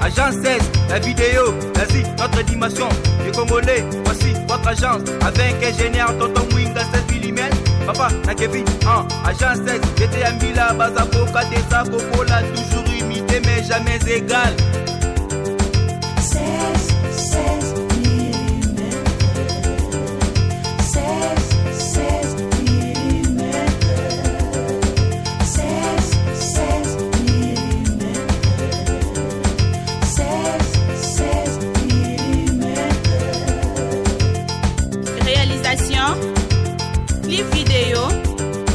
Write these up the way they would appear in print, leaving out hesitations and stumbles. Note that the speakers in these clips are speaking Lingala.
Agence 16, la vidéo, l'Asie, notre dimension. Les Congolais, voici votre agence. Avec ingénieur Tonton Mwinga 16 mm. Papa, na Kevin, 1, agence 16, j'étais à Mila, Bazaboka, Desa, Coca-Cola, toujours imité mais jamais égal. 16, 16 mm. 16, 16 mm. 16, 16 mm. 16, 16 mm. Réalisation, clip vidéo,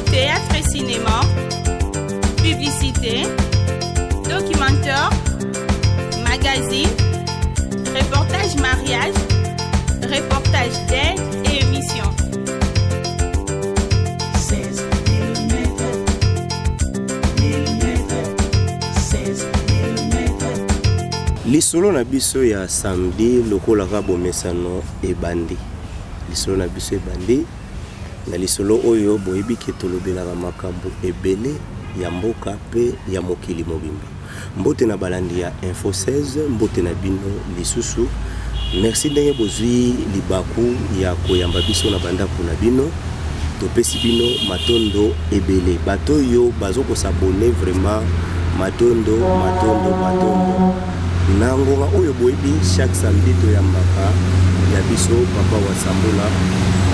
théâtre et cinéma, publicité, documentaire, magazine, reportage mariage, reportage d'aide et émission. 16 mm. Mm. 16 mm. Lisolo na biso ya samedi, lokolaka bomesano, ebandi. Lisolo na biso ebandi. Na lisolo oyo, boyebi ke tolobelaka makambo ebele ya mboka mpe ya mokili mobimba. Mbote na balandi ya Info 16, mbote na bino lisusu. Merci ndenge bozwi libaku ya koyamba biso na bandako na bino. Topesi bino matondo ebele. Bato oyo bazokos'abonner, vraiment matondo, matondo, matondo. Na ngonga oyo, boyebi, chaque samedi toyambaka ya biso papa Wasambola,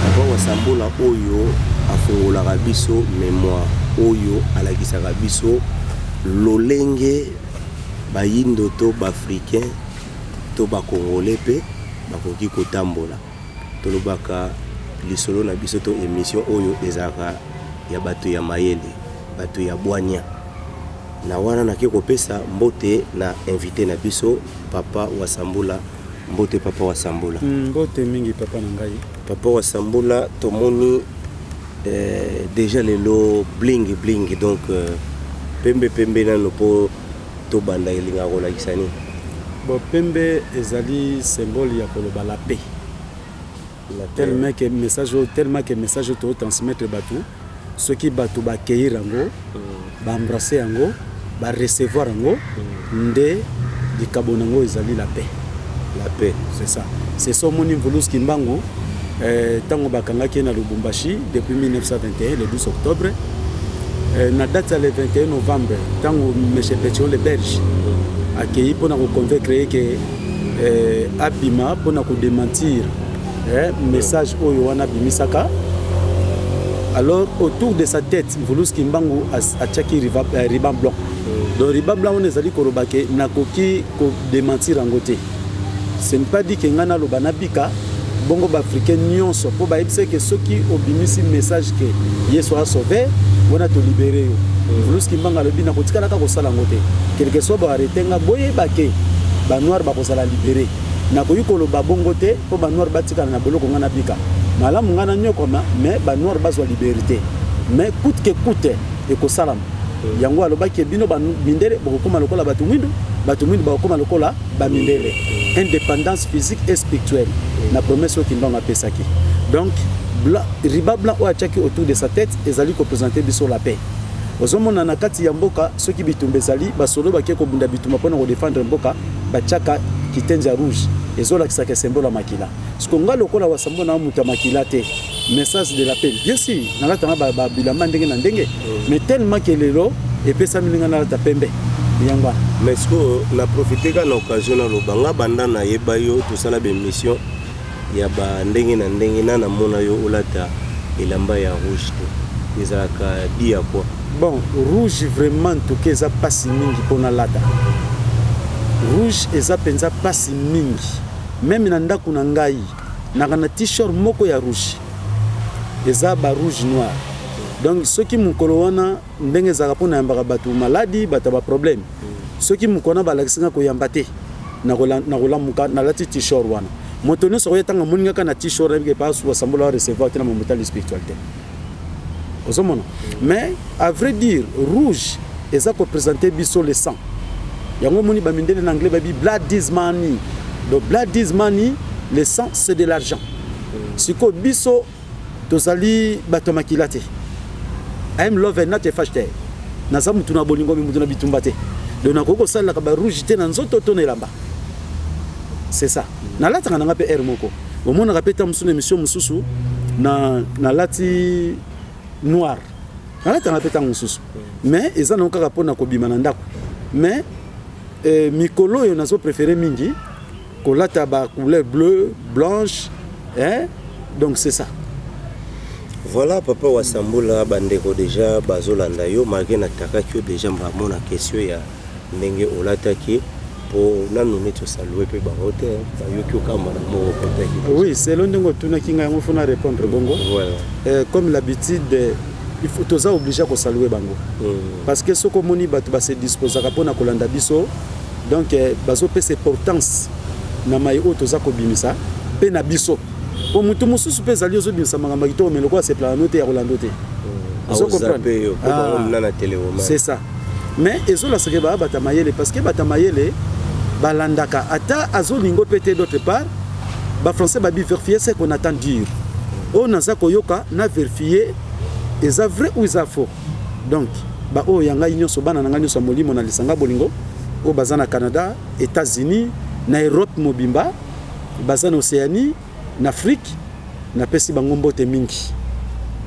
papa Wasambola oyo afungolaka biso mémoire, oyo alakisaka biso lolenge bayindo to baafricain to bacongolais mpe bakoki kotambola. Tolobaka lisolo na biso to émission oyo ezalaka ya bato ya mayele, bato ya bwania. Na wana nake kopesa mbote na invité na biso, papa Wasambula. Mbote, papa Wasambula. Mbote mingi, papa na ngai. Papa Wasambula, tomoni déjà lelo bling bling, donc pembe pembe nano mpo tobanda. Elingaka kolakisa nini? Bon, pembe ezali symbole ya koloba la paix. La paix. Tellement que message oyo totransmettre bato, soki bato baaccueillir yango, baembrasser yango, barecevoir yango, nde likabo nango ezali la paix. La paix. C'est ça, c'est ça. Omoni Mvuluzi Kimbangu, ntango bakangaki ye na Lubumbashi depuis 1921, le 12 octobre, na date ya le 21 novembre, ntango monsieur Pétion le Belge akei mpona koconvaincre ye ke abima mpona kodémentir message oyo wana abimisaka, alors autour de sa tête Mvuluzi Kimbangu atiaki ruban blanc. Donc ruban blanc wana ezali koloba ke nakoki kodémentir yango te. Ce n'est pas dit ke ngai naloba nabika bongo baafricain nyonso, mpo bayebisa ke soki obimisi message ke Yesu asauve, wana tolibérer yo. Mvuluzi Kimbangu alobi nakotikalaka kosala yango te, quelque soit boarrêter nga, boyeba ke banoir bakozala libéré. Nakoki koloba bongo te mpo banoir batikala na boloko, ngai nabika malamu, ngai nanyokoma, mais banoir bazwa liberté. Mais coûte que coûte ekosalama yango. Alobaki bino mindele bokokóma lokola bato mwindu, bato mwindu bakokóma lokola bamindele, indépendance physique et spirituelle, na promesse oyo Kimbangu apesaki. Donc blanc, ruban blanc oyo atiaki autour de sa tête ezali koprésenter biso la paix. Ozomona na kati ya mboka, soki bitumba ezali, basolo bakie kobunda bitumba mpona kodéfendre mboka, batiaka kitenzi ya rouge, ezolakisaka symbole ya makila. Siko nga lokola Wasambo na moto ya makila te, message de la paix, bien sûr nalatanga babilamba ndenge na ndenge, mais tellement ke lelo epesami ndenge nalata pembe, yango wana. Mais sikoyo na profite kaka na occasion naloba, nga banda nayeba yo, tosala baémission ya bandenge na ndenge, na namona yo olata elamba ya rouge te. Ezalaka di ya quoi? Bon, rouge vraiment ntoke eza mpasi mingi mpo nalata rouge, eza mpenza mpasi mingi. Même na ndako na ngai naka na t-shirt moko ya rouge, eza ba rouge noir. Donc soki mokolo wana, ndenge ezalaka mpo nayambaka bato maladi, bato ya baproblème, soki mokolo wana balakisi nga koyamba te, nakolamuka nalati t-shirt wana. Moto nyonso akoya, ntango amoni nga kaka na t-shirt, nayebi ke pa Wasambola recevoir te na mamotali spiritualité. Ozomona? Mais à vrai dire, rouge eza koprésenter biso le sang. Yango omoni bamindele na anglais babi "blood is money". Donc blood is money, le sang c'est de l'argent. Sikoyo biso tozali bato ya makila te. I am love and not a fighter. Naza mutu na bolingo, mais mutu na bitumba te. Donc nakoki kosalelaka barouge te na nzoto to na elamba. C'est ça. Nalataka na nga mpe aire moko, omonaka mpe ta mosusu na émission mosusu nalati noir, nalataka mpe ntango mosusu, mais eza nango kaka mpona kobima na ndako. Mais mikolo oyo nazo préféré mingi kolata bacouleur bleu, blanche, hein? Donc c'est ça. Voilà, papa Wasambula, bandeko déjà bazolanda yo malgré natakaki yo déjà bamona question ya ndenge olataki, mpo nanu neti osalue mpe bango te, bayoki okamba na moko okotaki. Oui, selon ndenge otunaki ngai yango, faut na répondre bongo. Voilà. Comme l'habitude, il faut toza obligé kosalue bango parce que soki omoni bato base disposaka mpona kolanda biso, donc bazopesa importance na mai oyo toza kobimisa mpe na biso, po motu mosusu mpe ezali ozobimisa makambo ya kitoko, me lokola asepelaka no te ya kolanda te. Ozo comprendre comprendre? Yo po bango Ah. na na téléroman. C'est ça, mais ezolasaka baya bato ya mayele, parce que bato ya mayele balandaka ata azolingo mpe te. D'autre part, bafrançais babi: "Vérifier ce qu'on entend dire." Oyo naza koyoka, na vérifie eza vrai ou eza faux. Donc baoyo ya ngai nyonso, bana na ngai nyonso ya molimo na lisanga bolingo, oyo baza na Canada, États-Unis, na Europe mobimba, baza na Océanie, na Afrique, napesi bango mbote mingi,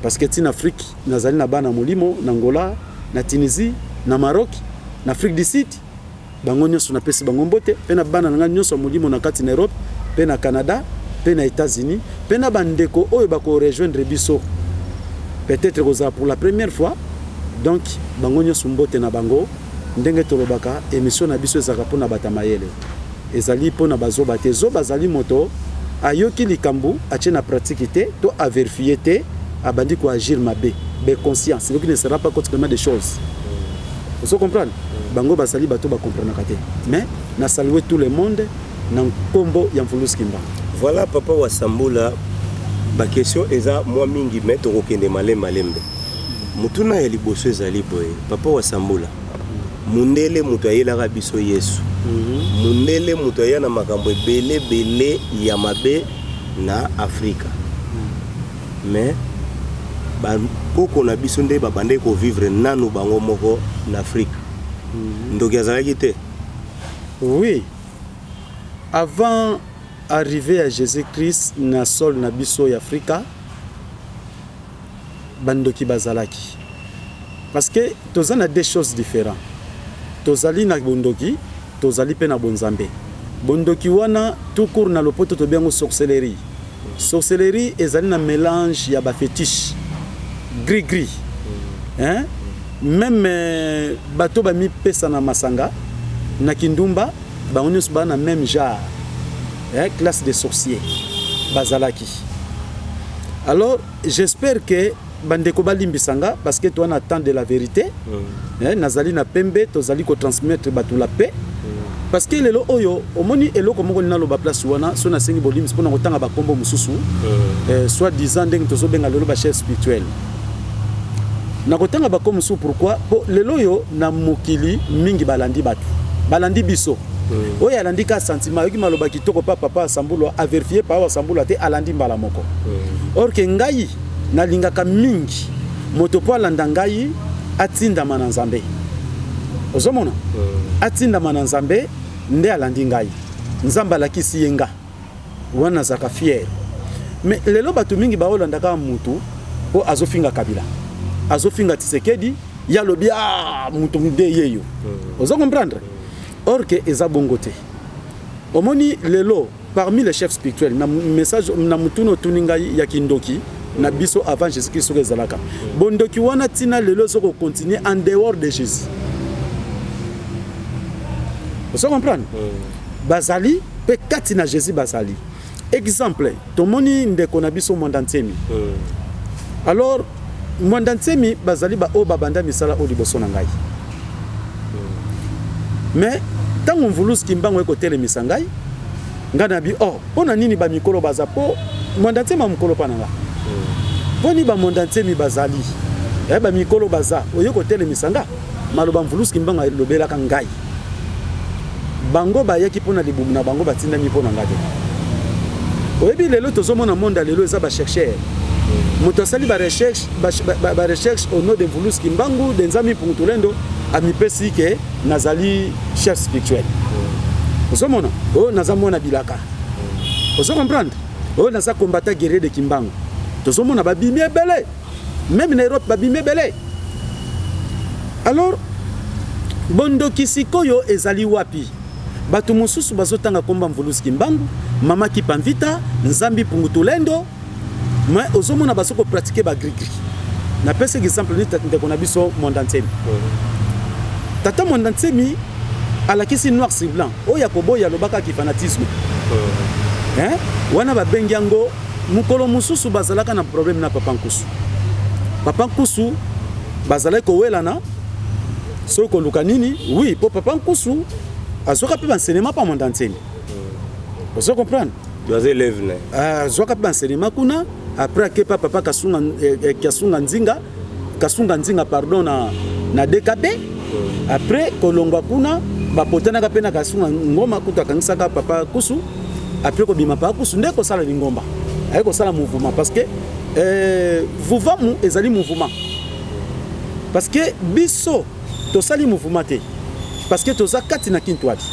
parce que ntina Afrique nazali na bana molimo na Angola, na Tunisie, na Maroc, na Afrique du Sud. Bango nyonso napesi bango mbote, mpe na bana na ngai nyonso ya molimo na kati na Europe mpe na Canada mpe na États-Unis, mpe na bandeko oyo bakorejoindre biso peut-être kozala pour la première fois. Donc bango nyonso, mbote na bango. Ndenge tolobaka, émission na biso ezalaka mpona bato ya mayele, ezali mpona bazoba te. Zoba azali moto ayoki likambo, atie na pratique te to averifie te, abandi koagir mabe. Beconscient, celui qui ne sera pas compte des choses, ozo comprendre, bango bazali bato bakomprenaka te. Mais na salue tout le monde na nkombo ya Mvuluzi Kimbangu. Voilà, papa Wasambula, baquestion eza mwa mingi, me tokokende malembe malembe. Motuna ya liboso ezali boye, papa Wasambula: mundele moto ayelaka biso Yesu, mundele moto aya na makambo ebele ebele ya mabe na Afrika, mais bakoko na biso nde babandaki kovivre nanu bango moko na Afrika, ndoki azalaki te? Oui, avant arrivée ya Jésus-Christ na sol na biso ya Afrika, bandoki bazalaki, parce que toza na deux choses différentes. Tozali na bondoki, tozali mpe na bonzambe. Bondoki wana tout court, na lopoto tobengo sorcellerie. Sorcellerie ezali na mélange ya bafétiche gris gris, hein? Même bato bamipesa na masanga na kindumba, bango nyonso baa na même genre, hein? Classe de sorcier bazalaki. Alors j'espère que bandeko balimbisa nga, parce que toza na temps de la vérité, nazali na pembe, tozali kotransmettre bato la paix, parce que lelo oyo omoni eloko moko nini, naloba place wana so nasengi bolimbisi mpona kotanga bakombo mosusu, soit disant ndenge tozobenga lelo bachef spirituel, na kotanga bakombo mosusu. Pourquoi? Po lelo oyo na mokili mingi balandi bato, balandi biso. Oyo alandi ka sentiment, ayoki maloba kitoko pa papa Asambulwa, averifie pa Asambulwa te, alandi mbala moko. Or que ngai nalingaka mingi moto mpo alanda ngai atindama na Nzambe. Ozomona, atindama na Nzambe nde alandi ngai, Nzambe alakisi ye nga wana, nazalaka fier. Mais lelo bato mingi baolanda kaka mutu mpo azofinga Kabila, azofinga Tshisekedi, ye alobi: "Ah, mutu nde yeyo." Ozo comprendre? Or que eza bongo te. Omoni lelo parmi les chefs spirituels, na message na mutuna otuni ngai ya kindoki na biso avant Jésus Christ, soki ezalaka bondoki wana ntina lelo ezo kocontinue en dehors de Jésus. Ozo comprendre? Bazali mpe kati na Jésus bazali. Exemple, tomoni ndeko na biso Mwanda Nsemi. Alors Mwanda Nsemi bazali baoyo babanda misala oyo liboso na ngai, mais ntango Mvuluzi Kimbangu ekotelemisa ngai, ngai na bi oh, mpo na nini bamikolo baza? Mpo Mwanda Nsemi ya mokolo mpa na nga, mpo nini bamwanda Nsemi bazali, bamikolo baza, oye kotelemisa nga? Maloba Mvuluzi Kimbangu alobelaka ngai, bango bayaki mpo na libumu na bango, batindami mpo na nga te. Oyebi, lelo tozomona monde ya lelo eza bachercheur. Moto asali barecherche ba recherche au nom de Mvuluzi Kimbangu, de Nzambi Mpungu Tulendo, amipesi ke nazali chef spirituel. Ozomona oyo naza mwana bilaka, ozo comprendre, oyo naza combattant guerrier de Kimbangu. Tozomona babimi ebele, même na Europe babimi ebele. Alors bondoki sikoyo ezali wapi? Bato mosusu bazotanga komba Mvuluzi Kimbangu, Mama Kipamvita, Nzambi Mpungu Tulendo, mais ozomona bazo kopratiquer bagrigri. Napesi exemple neti ndeko na biso Mwanda Nsemi. Tata Mwanda Nsemi alakisi noir sur blanc oyo ya koboya, alobaka fanatisme, hein? Wana babengi yango. Mokolo mosusu bazalaka na problème na Papa Nkusu. Papa Nkusu bazalaki kowelana soki koluka nini. Oui, mpo Papa Nkusu azwaka mpe baenseignement pa Mwanda Nsemi, ozo comprendre? Aza élève na ye. Azwaka mpe baenseignement kuna. Après akepa papa Kasunga, Kasunga Nzinga, Kasunga Nzinga, pardon, na DKP. Après kolongwa kuna, bapotanaka mpe na Kasunga Ngoma kutu akangisaka Papa Kusu. Après kobima Papa Kusu nde kosala lingomba, aye kosala mouvement, parce que vuvamu ezali mouvement, parce que biso tosali mouvement te, parce que toza kati na Kintwadi.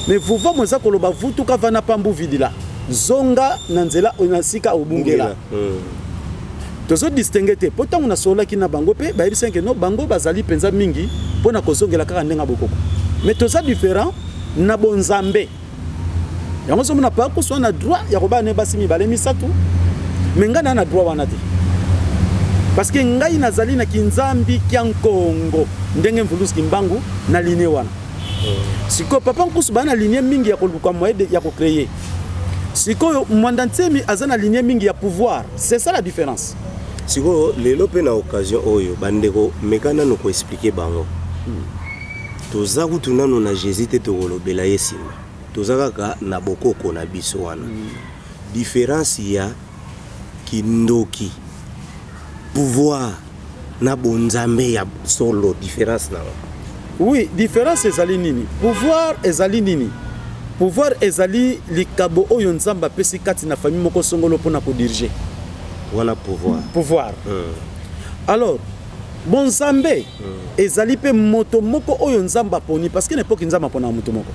Mais vuvamu eza koloba vutuka vana pambu vidila, zonga na nzela oyo na sika obungela. Tozodistinguer te, mpo ntango nasololaki na bango mpe bayebisaki ke no, bango bazali mpenza mingi mpo na kozongela kaka ndenge ya bokoko, mais toza différent na bonzambe. Yango ozomona Pakusu wana droit ya kobala ne basi mibale, misato, mais ngai naa na droit wana te, parce que ngai nazali na kinzambi kya nkongo ndenge Mvuluzi Kimbangu na ligne wana. Sikoyo Papa Nkusu baa na ligne mingi ya koluka moyen ya kocréer. Sikoyo Mwanda Nsemi aza na ligne mingi ya pouvoir. C'est ça la différence. Sikoyo lelo mpe na occasion oyo, bandeko, meka nanu koexpliquer bango. Toza kutu nanu na Jésus te, tokolobela ye nsima. Toza kaka na bokoko na biso wana. Différence ya kindoki, pouvoir na bonzambe ya solo, différence nango? Oui, différence ezali nini? Pouvoir ezali nini? Pouvoir ezali likabo oyo Nzambe apesi kati na famille moko songolo mpona kodiriger. Wana pouvoir. Pouvoir. Alors bonzambe ezali mpe moto moko oyo Nzambe aponi, parce que na époque Nzambe aponaka moto moko.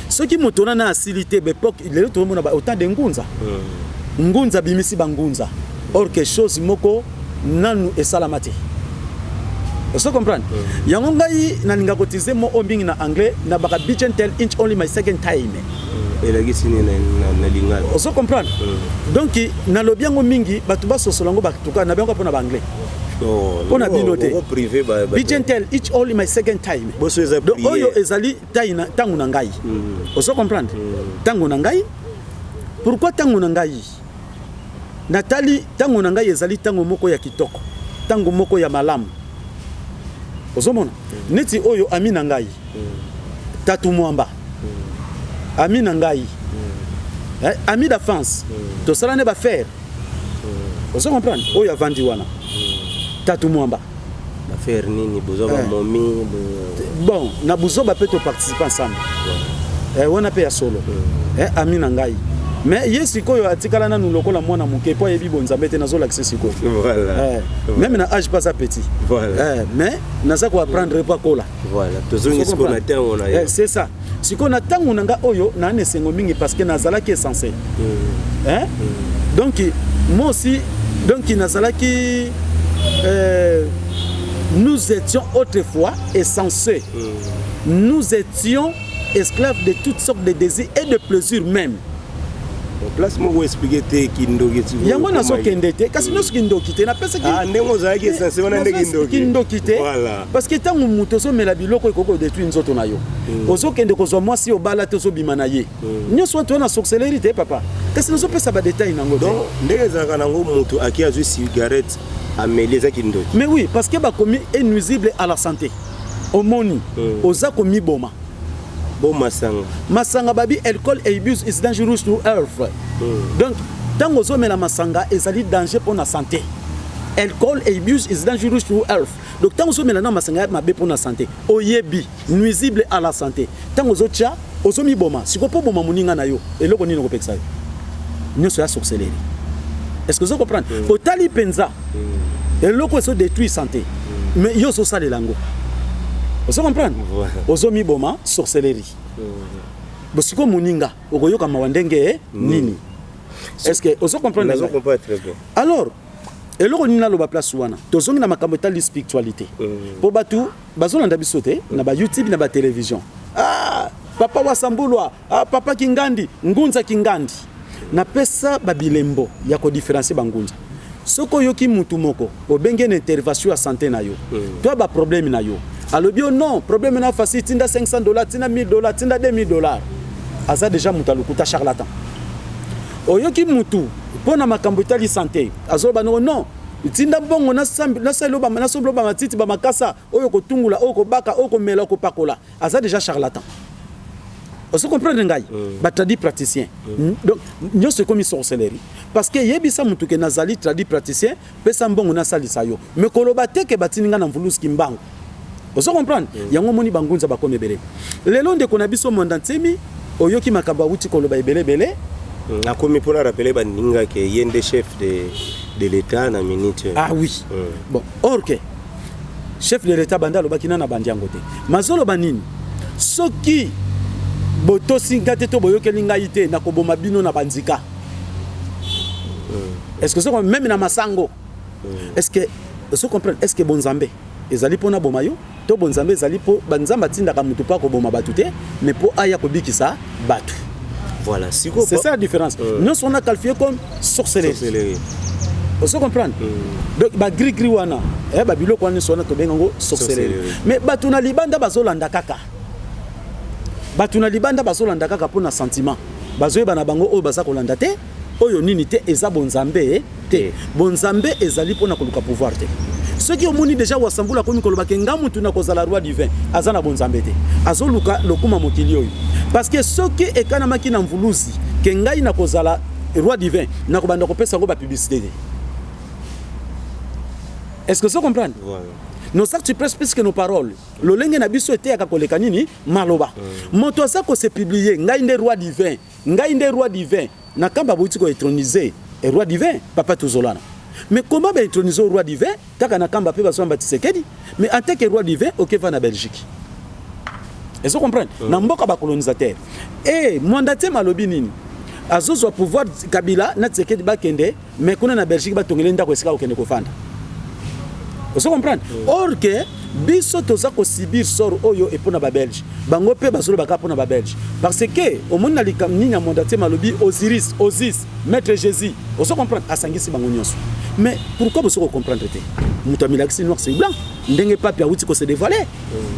Soki moto wana asili te, baépoque lelo tozomona autant de ngunza. Ngunza abimisi bangunza, or que chose moko nanu esalama te, ozo comprendre? Yango ngai nalinga koutiliser mot oyo mingi na anglais na baka "Be gentle inch only my second time". Elakisi nini na lingala? Ozo comprendre? Donc nalobi yango mingi, bato basosola yango. Batuka na yango mpona baanglais, mpo na bino te. Privé. "Be gentle each only my second time." Boso eza Donc prière. Oyo ezali ntango na ngai, ozo comprendre? Ntango na ngai, pourquoi ntango na ngai? Natali ntango na ngai ezali ntango moko ya kitoko, ntango moko ya malamu. Ozomona neti oyo ami na ngai Tatu Mwamba, ami na ngai, ami d'enfance, tosala nde baaffaire, ozo comprendre? Oyo avandi wana, Tatu Mwamba. Affaire nini? Bozwa bamomi? Bon, na buzoba mpe toparticipe ensemble. Wana mpe ya solo, ami na ngai. Mais ye sikoyo atikala nanu lokola mwana moke mpo ayebi bonzambe te. Nazolakisa sikoyo. Même na âge mpe aza petit. Mais naza koapprendre mpo akola. Voilà, tozongi sikoyo na ntango na yo. C'est ça. Sikoyo na ntango na nga oyo, naa na esengo mingi parce que nazalaki essentiel, hein? Donc moi aussi, donc nazalaki nous étions autrefois essentiels, nous étions esclaves de toutes sortes de désirs et de plaisirs même. Place moko expliquer te kindoki. Yango nazokende te, kasi nyonso kindoki te napesaki. Ah, ndenge ozalaki essentiel wana nde kindoki? Kindoki te. Parce que ntango moto ozomela biloko ekoki kodétruire nzoto na yo, ozokende kozwa mwasi obala te, ozobima na ye, nyonso wana toza na sorcellerie te, papa. Kasi nazopesa badétail nango te. Donc ndenge ezalaka nango, moto aki azwi cigarette ameli, eza kindoki? Mais oui, parce que bakomi est nuisible à la santé. Omoni, oza komiboma. Bo masanga? Masanga, babi alcool abuse is dangerous to health. Donc ntango ozomela masanga, ezali danger mpo na santé. Alcool abuse is dangerous to health. Donc ntango ozomela na masanga ya mabe mpo na santé, oyebi, nuisible à la santé, ntango ozotia, ozomiboma. Sikoyo mpo boma moninga na yo, eloko nini okopekisa yo? Nyonso ya sorcellerie. Est ce que ozo comprendre? Otali mpenza eloko ezo détruire santé, mais yo ozosalela yango. Ozo comprendre? Ozomiboma, sorcellerie. Bosiko moninga okoyoka mawa ndenge nini? Est ce que ozo comprendre? Nazo comprendre très bien. Alors, eloko nini naloba place wana, tozongi na makambo etali spiritualité, mpo bato bazolanda biso te na baYouTube, na batélévision. Ah, papa Wasambulwa, ah, papa Kingandi, ngunza Kingandi. Napesa babilembo ya kodifférencier bangunza. Soki oyoki mutu moko obenge na intervention ya santé na yo to ya baproblème na yo, alobi yo: "Non, problème na facile, tinda 500 dollars, tinda 1000 dollars, tinda 2000 dollars", aza déjà moto alokuta, charlatan. Oyoki mutu mpo na makambo etali santé azoloba noko: "Non, tinda mbongo, nasombi bamatiti, bamakasa oyo kotungula, oyo kobaka, oyo komela, oyo kopakola", aza déjà charlatan. Ozo comprendre ngai? Batradi praticien. Donc nyonso ekomi sorcellerie, parce que yebisa mutu ke nazali tradi praticien, pesa mbongo nasalisa yo, mais koloba te ke batindi ngai na mvuluski mbango. Ozo comprendre? Yango omoni bangunza bakomi ebele lelo. Ndeko na biso Mwanda Nsemi, oyoki makambo awuti koloba ebele ebele. Akomi mpona rappeler baninga ke ye nde chef de l'État na minute. Ah oui. Bon, or ke chef de l'État banda alobaki nana bandi yango te. Mazoloba nini? Soki botosi nga te to boyokeli ngai te, nakoboma bino na banzika. Est ce que soko même na masango, est ce que ozo comprendre? Est ce que bonzambe ezali mpona boma yo to bonzambe ezali mpo banzambe atindaka motu mpo akoboma bato te, mais mpo aya kobikisa bato? Voilà, sikoyo. C'est ça la différence. Nyonso wana qualifié comme sorcellerie. Sorcellerie. Ozo comprendre? Donc bagrigri wana, babiloko wana nyonso wana tobenga yango sorcellerie. Sorcellerie. Mais bato na libanda bazolanda kaka, bato na libanda bazolanda kaka mpo na sentiment. Bazoyeba na bango oyo baza kolanda te, oyo nini te, eza bonzambe te. Bonzambe ezali mpona koluka pouvoir te. Soki omoni déjà Wasambula akomi koloba ke nga mutu na kozala roi divin, aza na bonzambe te, azoluka lokuma mokili oyo. Parce que soki ekanamaki na mvuluzi ke ngai na kozala roi divin, nakobanda kopesa yango bapublicité te. Est ce que ozo comprendre? Voilà. Nos actes prêchent plus que nos paroles. Lolenge na biso eteyaka koleka nini? Maloba. Moto aza kose publier: "Ngai nde roi divin, ngai nde roi divin." Na kamba bauti kointroniser roi divin, papa Tozolana. Mais comment baintroniser roi divin kaka na kamba mpe bazwamba Tshisekedi? Mais en tant que roi divin, okeva na Belgique, ezo comprendre? Na mboka bacolonisateur. E Mwanda te malobi nini? Azozwa pouvoir, Kabila na Tshisekedi bakende, mais kuna na Belgique batongeli ndako esika kokende kofanda. Ozo comprendre? Or ke biso toza kosubir sort oyo epo na babelge, bango mpe bazolobaka mpo na babelge, parce que omoni na likambo nini ya Mwanda te malobi Osiris, Osis, maître Jésus. Ozo comprendre? Asangisi bango nyonso. Mais pourquoi bozo kocomprendre te? Moto amilakisi noir sur blanc, ndenge pape awuti kose dévoiler,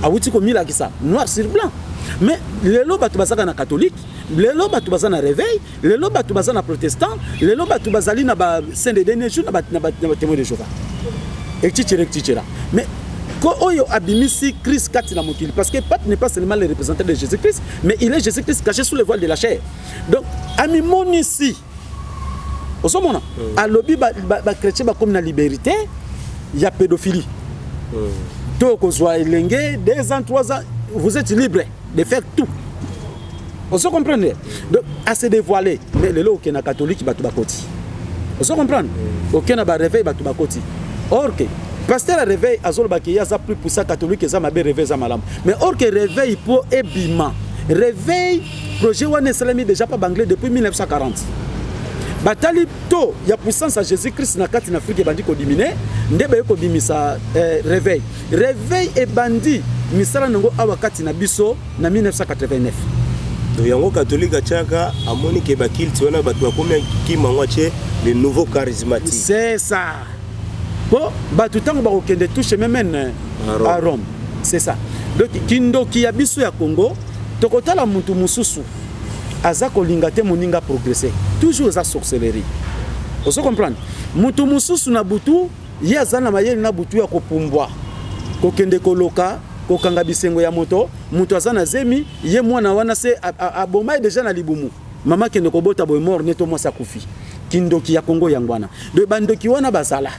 awuti komilakisa noir sur blanc. Mais lelo bato bazaka na catholique, lelo bato baza na réveil, lelo bato baza na protestant, lelo bato bazali na ba saint de dernier jour, na batémoin de Jéhovah, etc., etc. Mais ko oyo abimisi Christ kati na mokili, parce que pape n'est pas seulement le représentant de Jésus-Christ, mais il est Jésus-Christ caché sous le voile de la chair. Donc amimonisi, ozomona, alobi bachrétien bakomi na liberté ya pédophilie, to kozwa elenge 2 ans, 3 ans, vous êtes libre de faire tout. Ozo comprendre? Donc ase dévoiler. Mais lelo okende na catholique, bato bakoti. Ozo comprendre? Okende na baréveil, bato bakoti. Or ke pasteur ya réveil azolobaki ye aza plus puissant, catholique eza mabe, réveil eza malamu. Mais or ke réveil, mpo ebima réveil, projet wana esalemi déjà pa banglais depuis 1940. Batali to ya puissance ya Jésus Christ na kati na Afrique ebandi kodiminuer, nde baye kobimisa réveil. Réveil ebandi misala nango awa kati na biso na 1989. Donc yango catholique atiaka, amoni ke baculte wana bato bakomi kima, yango atie le nouveau charismatique. C'est ça, mpo bato ntango bakokende, touche même À Rome. À Rome, c'est ça. Donc kindoki ya biso ya Congo, tokotala mutu mosusu aza kolinga te moninga progresser, toujours eza sorcellerie. Ozo comprendre? Mutu mosusu na butu, ye aza na mayele na butu ya kopumbwa, kokende koloka, kokanga bisengo ya moto. Moto aza na zemi, ye mwana wana se aboma ye déjà na libumu, mama akende kobota boye, mort ne to mwasi akufi. Kindoki ya Kongo yango wana. Donc bandoki wana bazala.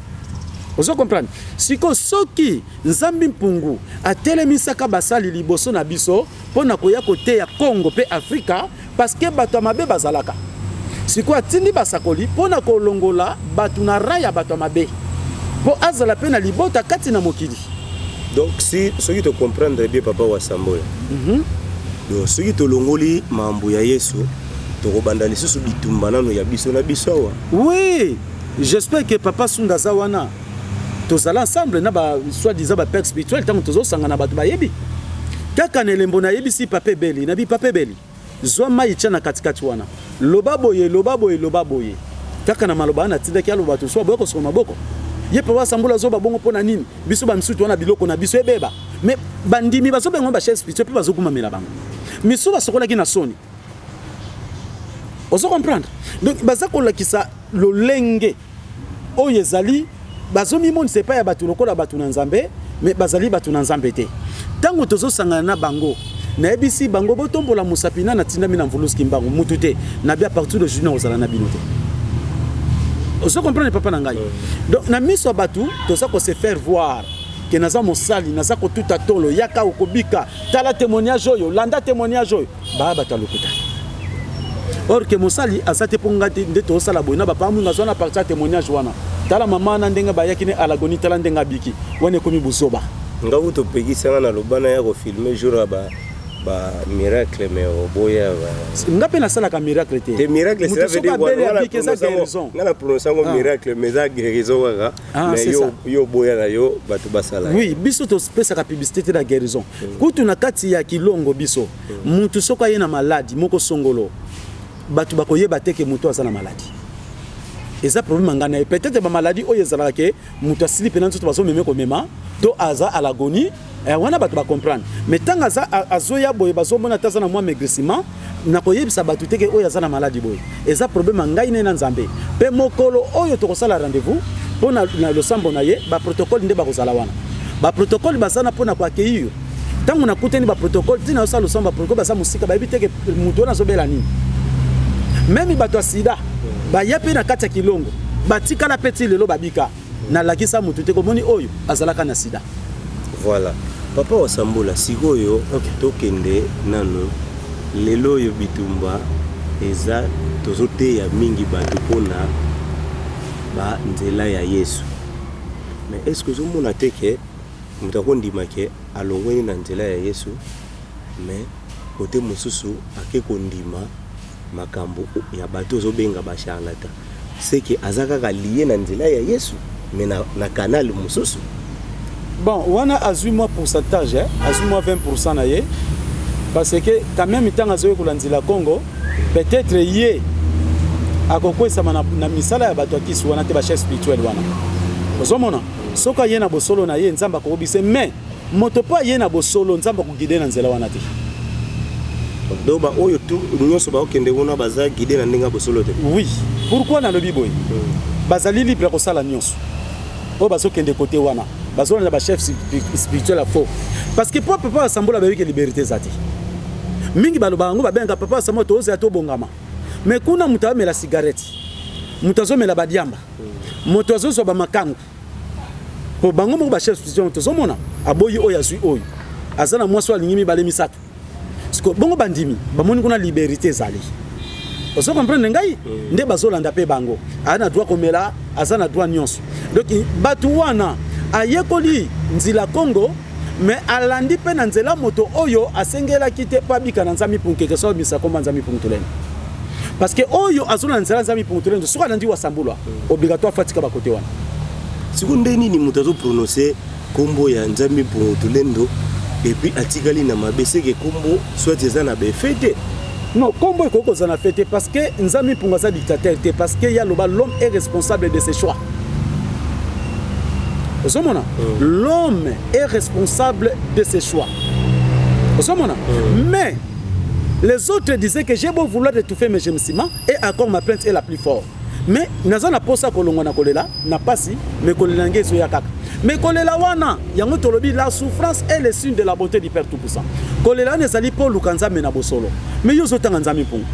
Ozo comprendre? Sikoyo soki Nzambi Mpungu atelemisaka basali liboso na biso mpo na koya koteya Kongo mpe Afrika, parce que bato ya mabe bazalaka. Sikoyo atindi basakoli mpo na kolongola bato na ra ya bato ya mabe, mpo azala mpe na libota kati na mokili. Donc si soki to comprendre bien, papa Wasambola, donc soki tolongoli mambo ya Yesu, tokobanda lisusu bitumba nano ya biso na biso awa. Oui, j'espère que papa Sunda aza wana. Tozala ensemble na ba soi-disant ba père spirituel. Ntango tozosangana, bato bayebi kaka na elembo. Nayebisi papa Ebeli, nabi: "Papa Ebeli, zwa mai, tia na katikati wana, loba boye, loba boye, loba boye." Kaka na maloba wana atindaki aloba, bato so baboya kosoka maboko. Ye papa Asambola azoba bongo mpo na nini? Biso bamisutu wana, biloko na biso ebeba, mais bandimi bazobenga bachef spirituel mpe bazokumamela bango. Misu basokolaki na soni. Ozo comprendre? Donc baza kolakisa lolenge oyo ezali, bazomimonisa epai ya bato lokola bato na Nzambe, mais bazali bato na Nzambe te. Ntango tozosangana na bango, nayebisi bango: "Botombola mosapi." Na natindami na Mvuluski Mbango mutu te, nabi: "À partir de jour na kozala na bino te." Ozo comprendre, papa na ngai? Donc na miso ya bato toza kose faire voir ke naza mosali, naza kotuta tolo, yaka okobika, tala témoignage oyo, landa témoignage oyo. Baya bato ya lokuta. Or ke mosali aza te mpo nga te nde tozosala boye na bapapa mwinga azwa na partie ya témoignage wana. Tala mama wana, ndenge bayaki ne alagoni, tala ndenge abiki. Wana ekomi buzoba. Nga kutu opekisanga na loba na ya kofilmer jour ya ba miracle, mais oboya ba Nga mpe nasalaka miracle te. Te, miracle. Moto soki abeli, abiki, eza guérison. Nga na prononce yango miracle, mais eza guérison kaka. Ah, mais c'est yo ça. Yo oboya na yo bato basala. Oui, biso topesaka publicité te na guérison. Kutu na kati ya kilongo, biso mutu soki aye na maladi moko songolo, bato bakoyeba te ke motu aza na maladi. Eza problème ngai na ye. Peut-être bamaladi oyo ezalaka ke moto asili mpena nzoto, bazomeme komema to aza à l'agonie, wana bato bacomprendre. Mais ntango aza azoya boye, bazomona te aza na mwa maigrissement, nakoyebisa bato te ke oyo aza na maladi boye. Eza problème ya ngai ne na Nzambe. Mpe mokolo oyo tokosala rendez-vous mpo na losambo na ye, baprotocole nde bakozala wana. Baprotocole baza na mpo na koaccueillir. Ntango nakutani baprotocole, ntina osala losambo, baprotocole baza mosika, bayebi te ke moto wana azobela nini. Même bato ya sida baya mpe na kati ya kilongo, batikala mpe ti lelo babika. Nalakisa motu te komoni oyo azalaka na sida. Voilà, papa Wasambola, sikoyo tokende nano. Lelo oyo bitumba eza, tozoteya mingi bato mpona banzela ya Yesu, mais est ce que ozomona te ke moto akondima ke alongweni na nzela ya Yesu, mais kote mosusu ake kondima makambo ya bato ozobenga bacharlatan? Seke aza kaka lié na nzela ya Yesu, mais na canal mosusu. Bon, wana azwi mwa pourcentage, eh? Azwi mwa 20 na ye, parce que quand même ntango azoyekola nzela Congo, peut-être ye akokwesama na misala ya bato ya kisi wana te, bachef spirituel wana. Ozomona, soki aye na bosolo na ye, Nzambe akokobisa. Mais moto mpo aye na bosolo, Nzambe akoguider na nzela wana te. Donc baoyo tu nyonso baokende kuna baza guidé na ndenge ya bosolo te? Oui. Pourquoi nalobi boye? Bazali libre ya kosala nyonso oyo bazokende kote wana, bazolanda bachef spirituel ya faux, parce que mpo papa Asambola bayebi ke liberté eza te. Mingi balobaka yango, babengaka papa Asambola, tozela tobongama. Mais kuna moto azomela cigarette, moto azomela badiamba, moto azozwa bamakangu. Po bango moko bachef spirituel, tozomona aboyi oyo, azwi oyo, aza na mwasi oyo alingi mibale, misato. Siko bongo bandimi bamoni kuna liberté ezali. Ozo comprendre ngai? Nde bazolanda mpe bango. Aza na droit komela, aza na droit nyonso. Donc bato wana ayekoli nzela Congo, mais alandi mpe na nzela moto oyo asengelaki te mpo abika na Nzambe Mpungu. So abimisa komba Nzambe Mpungu Tulendo, parce que oyo azolanda nzela Nzambe Mpungu Tulendo, soki alandi Wasambulwa, obligatoire fatika bakote wana. Siko nde nini moto azoprononce nkombo ya Nzambe Mpungu Tulendo et puis atikali na mabe? Seke nkombo soit eza na baeffet te? Non, kombo ekoki kozala na fait te, parce que Nzambe Mpungu aza dictateur te, parce que ye aloba: "L'homme est responsable de ses choix." Ozomona, l'homme est responsable de ses choix. Ozomona, mais les autres disaient que j'ai beau vouloir étouffer mes gémissements et encore ma plainte est la plus forte. Mais naza na posa kolongwa na kolela na pasi, mais kolela nge ezoya kaka. Mais kolela wana, yango tolobi: la souffrance est le signe de la bonté du Père Tout Puissant. Kolela wana ezali mpo oluka Nzambe na bosolo. Mais yo ozotanga Nzambe Mpungu.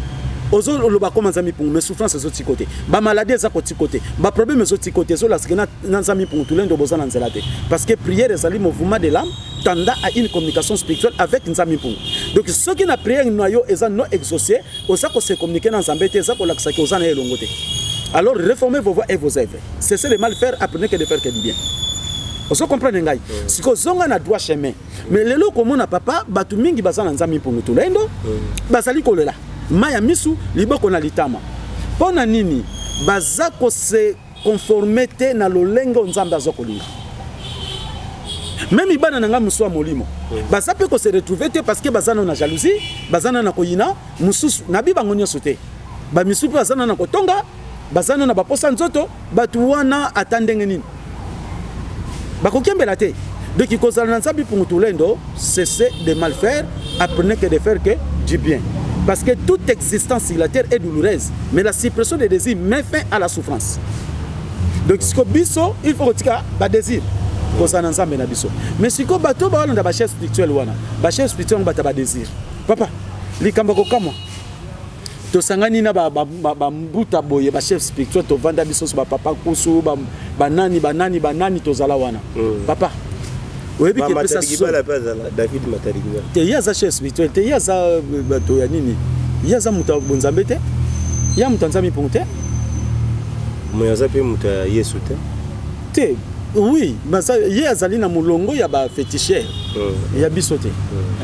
Ozoloba koma Nzambe mpungu, mais souffrance ezotika te, bamaladi eza kotika te, baproblème ezotika te. Ezolasike na Nzambe mpungu tulendo boza na nzela te, parce que prière ezali mouvement de l'âme tendant à une communication spirituelle avec Nzambe mpungu. Donc soki na prière na yo eza non exaucé, oza kose communiquer na Nzambe te, eza kolakisaki oza na ye elongo te. Alors réformez vos voies et vos œuvres, cessez de mal faire, apprenez que de faire que du bien. Ozo comprendre ngai? Sikoyo ozonga na droit chemin. Mais lelo komona, papa, bato mingi baza na Nzambe mpungu tulendo, bazali kolela mai ya misu, liboko na litama. Mpo na nini? Baza kose conformer te na lolenge oyo Nzambe aza kolinga. Même bana na ngai mosusu ya molimo baza mpe kose retrouver te, parce que baza nano na jalousie, baza nano na koyina mosusu. Nabi bango nyonso te, bamisusu mpe baza nano na kotonga, baza nano na baposa nzoto. Bato wana, ata ndenge nini, bakokembela te. Donc kozala na Nzambe mpungu tulendo, cessez de mal faire, apprenez que de faire que du bien, parce que toute existence sur la terre est douloureuse, mais la suppression des désirs met fin à la souffrance. Donc siko biso, il faut kotika badésir, kozala na Nzambe na biso. Mais sikoyo bato baolanda bachef spirituel wana, bachef spirituel yango, bato ya badésir. Papa, likambo kokamwa, tosangani na bambuta boye, bachef spirituel, tovanda biso nyonso, bapapa kusu, banani, banani, banani, tozala wana. Papa, oyebi ke epesa Matadikibala mpe azala, David Matadikibala. Te, ye aza chef spirituel te. Ye aza bato ya nini? Ye aza moto ya bonzambe te, ye moto ya Nzambe mpungu te. Moyo aza mpe moto ya Yesu te. Te, oui, ye azali na molongo ya baféticheur ya biso te.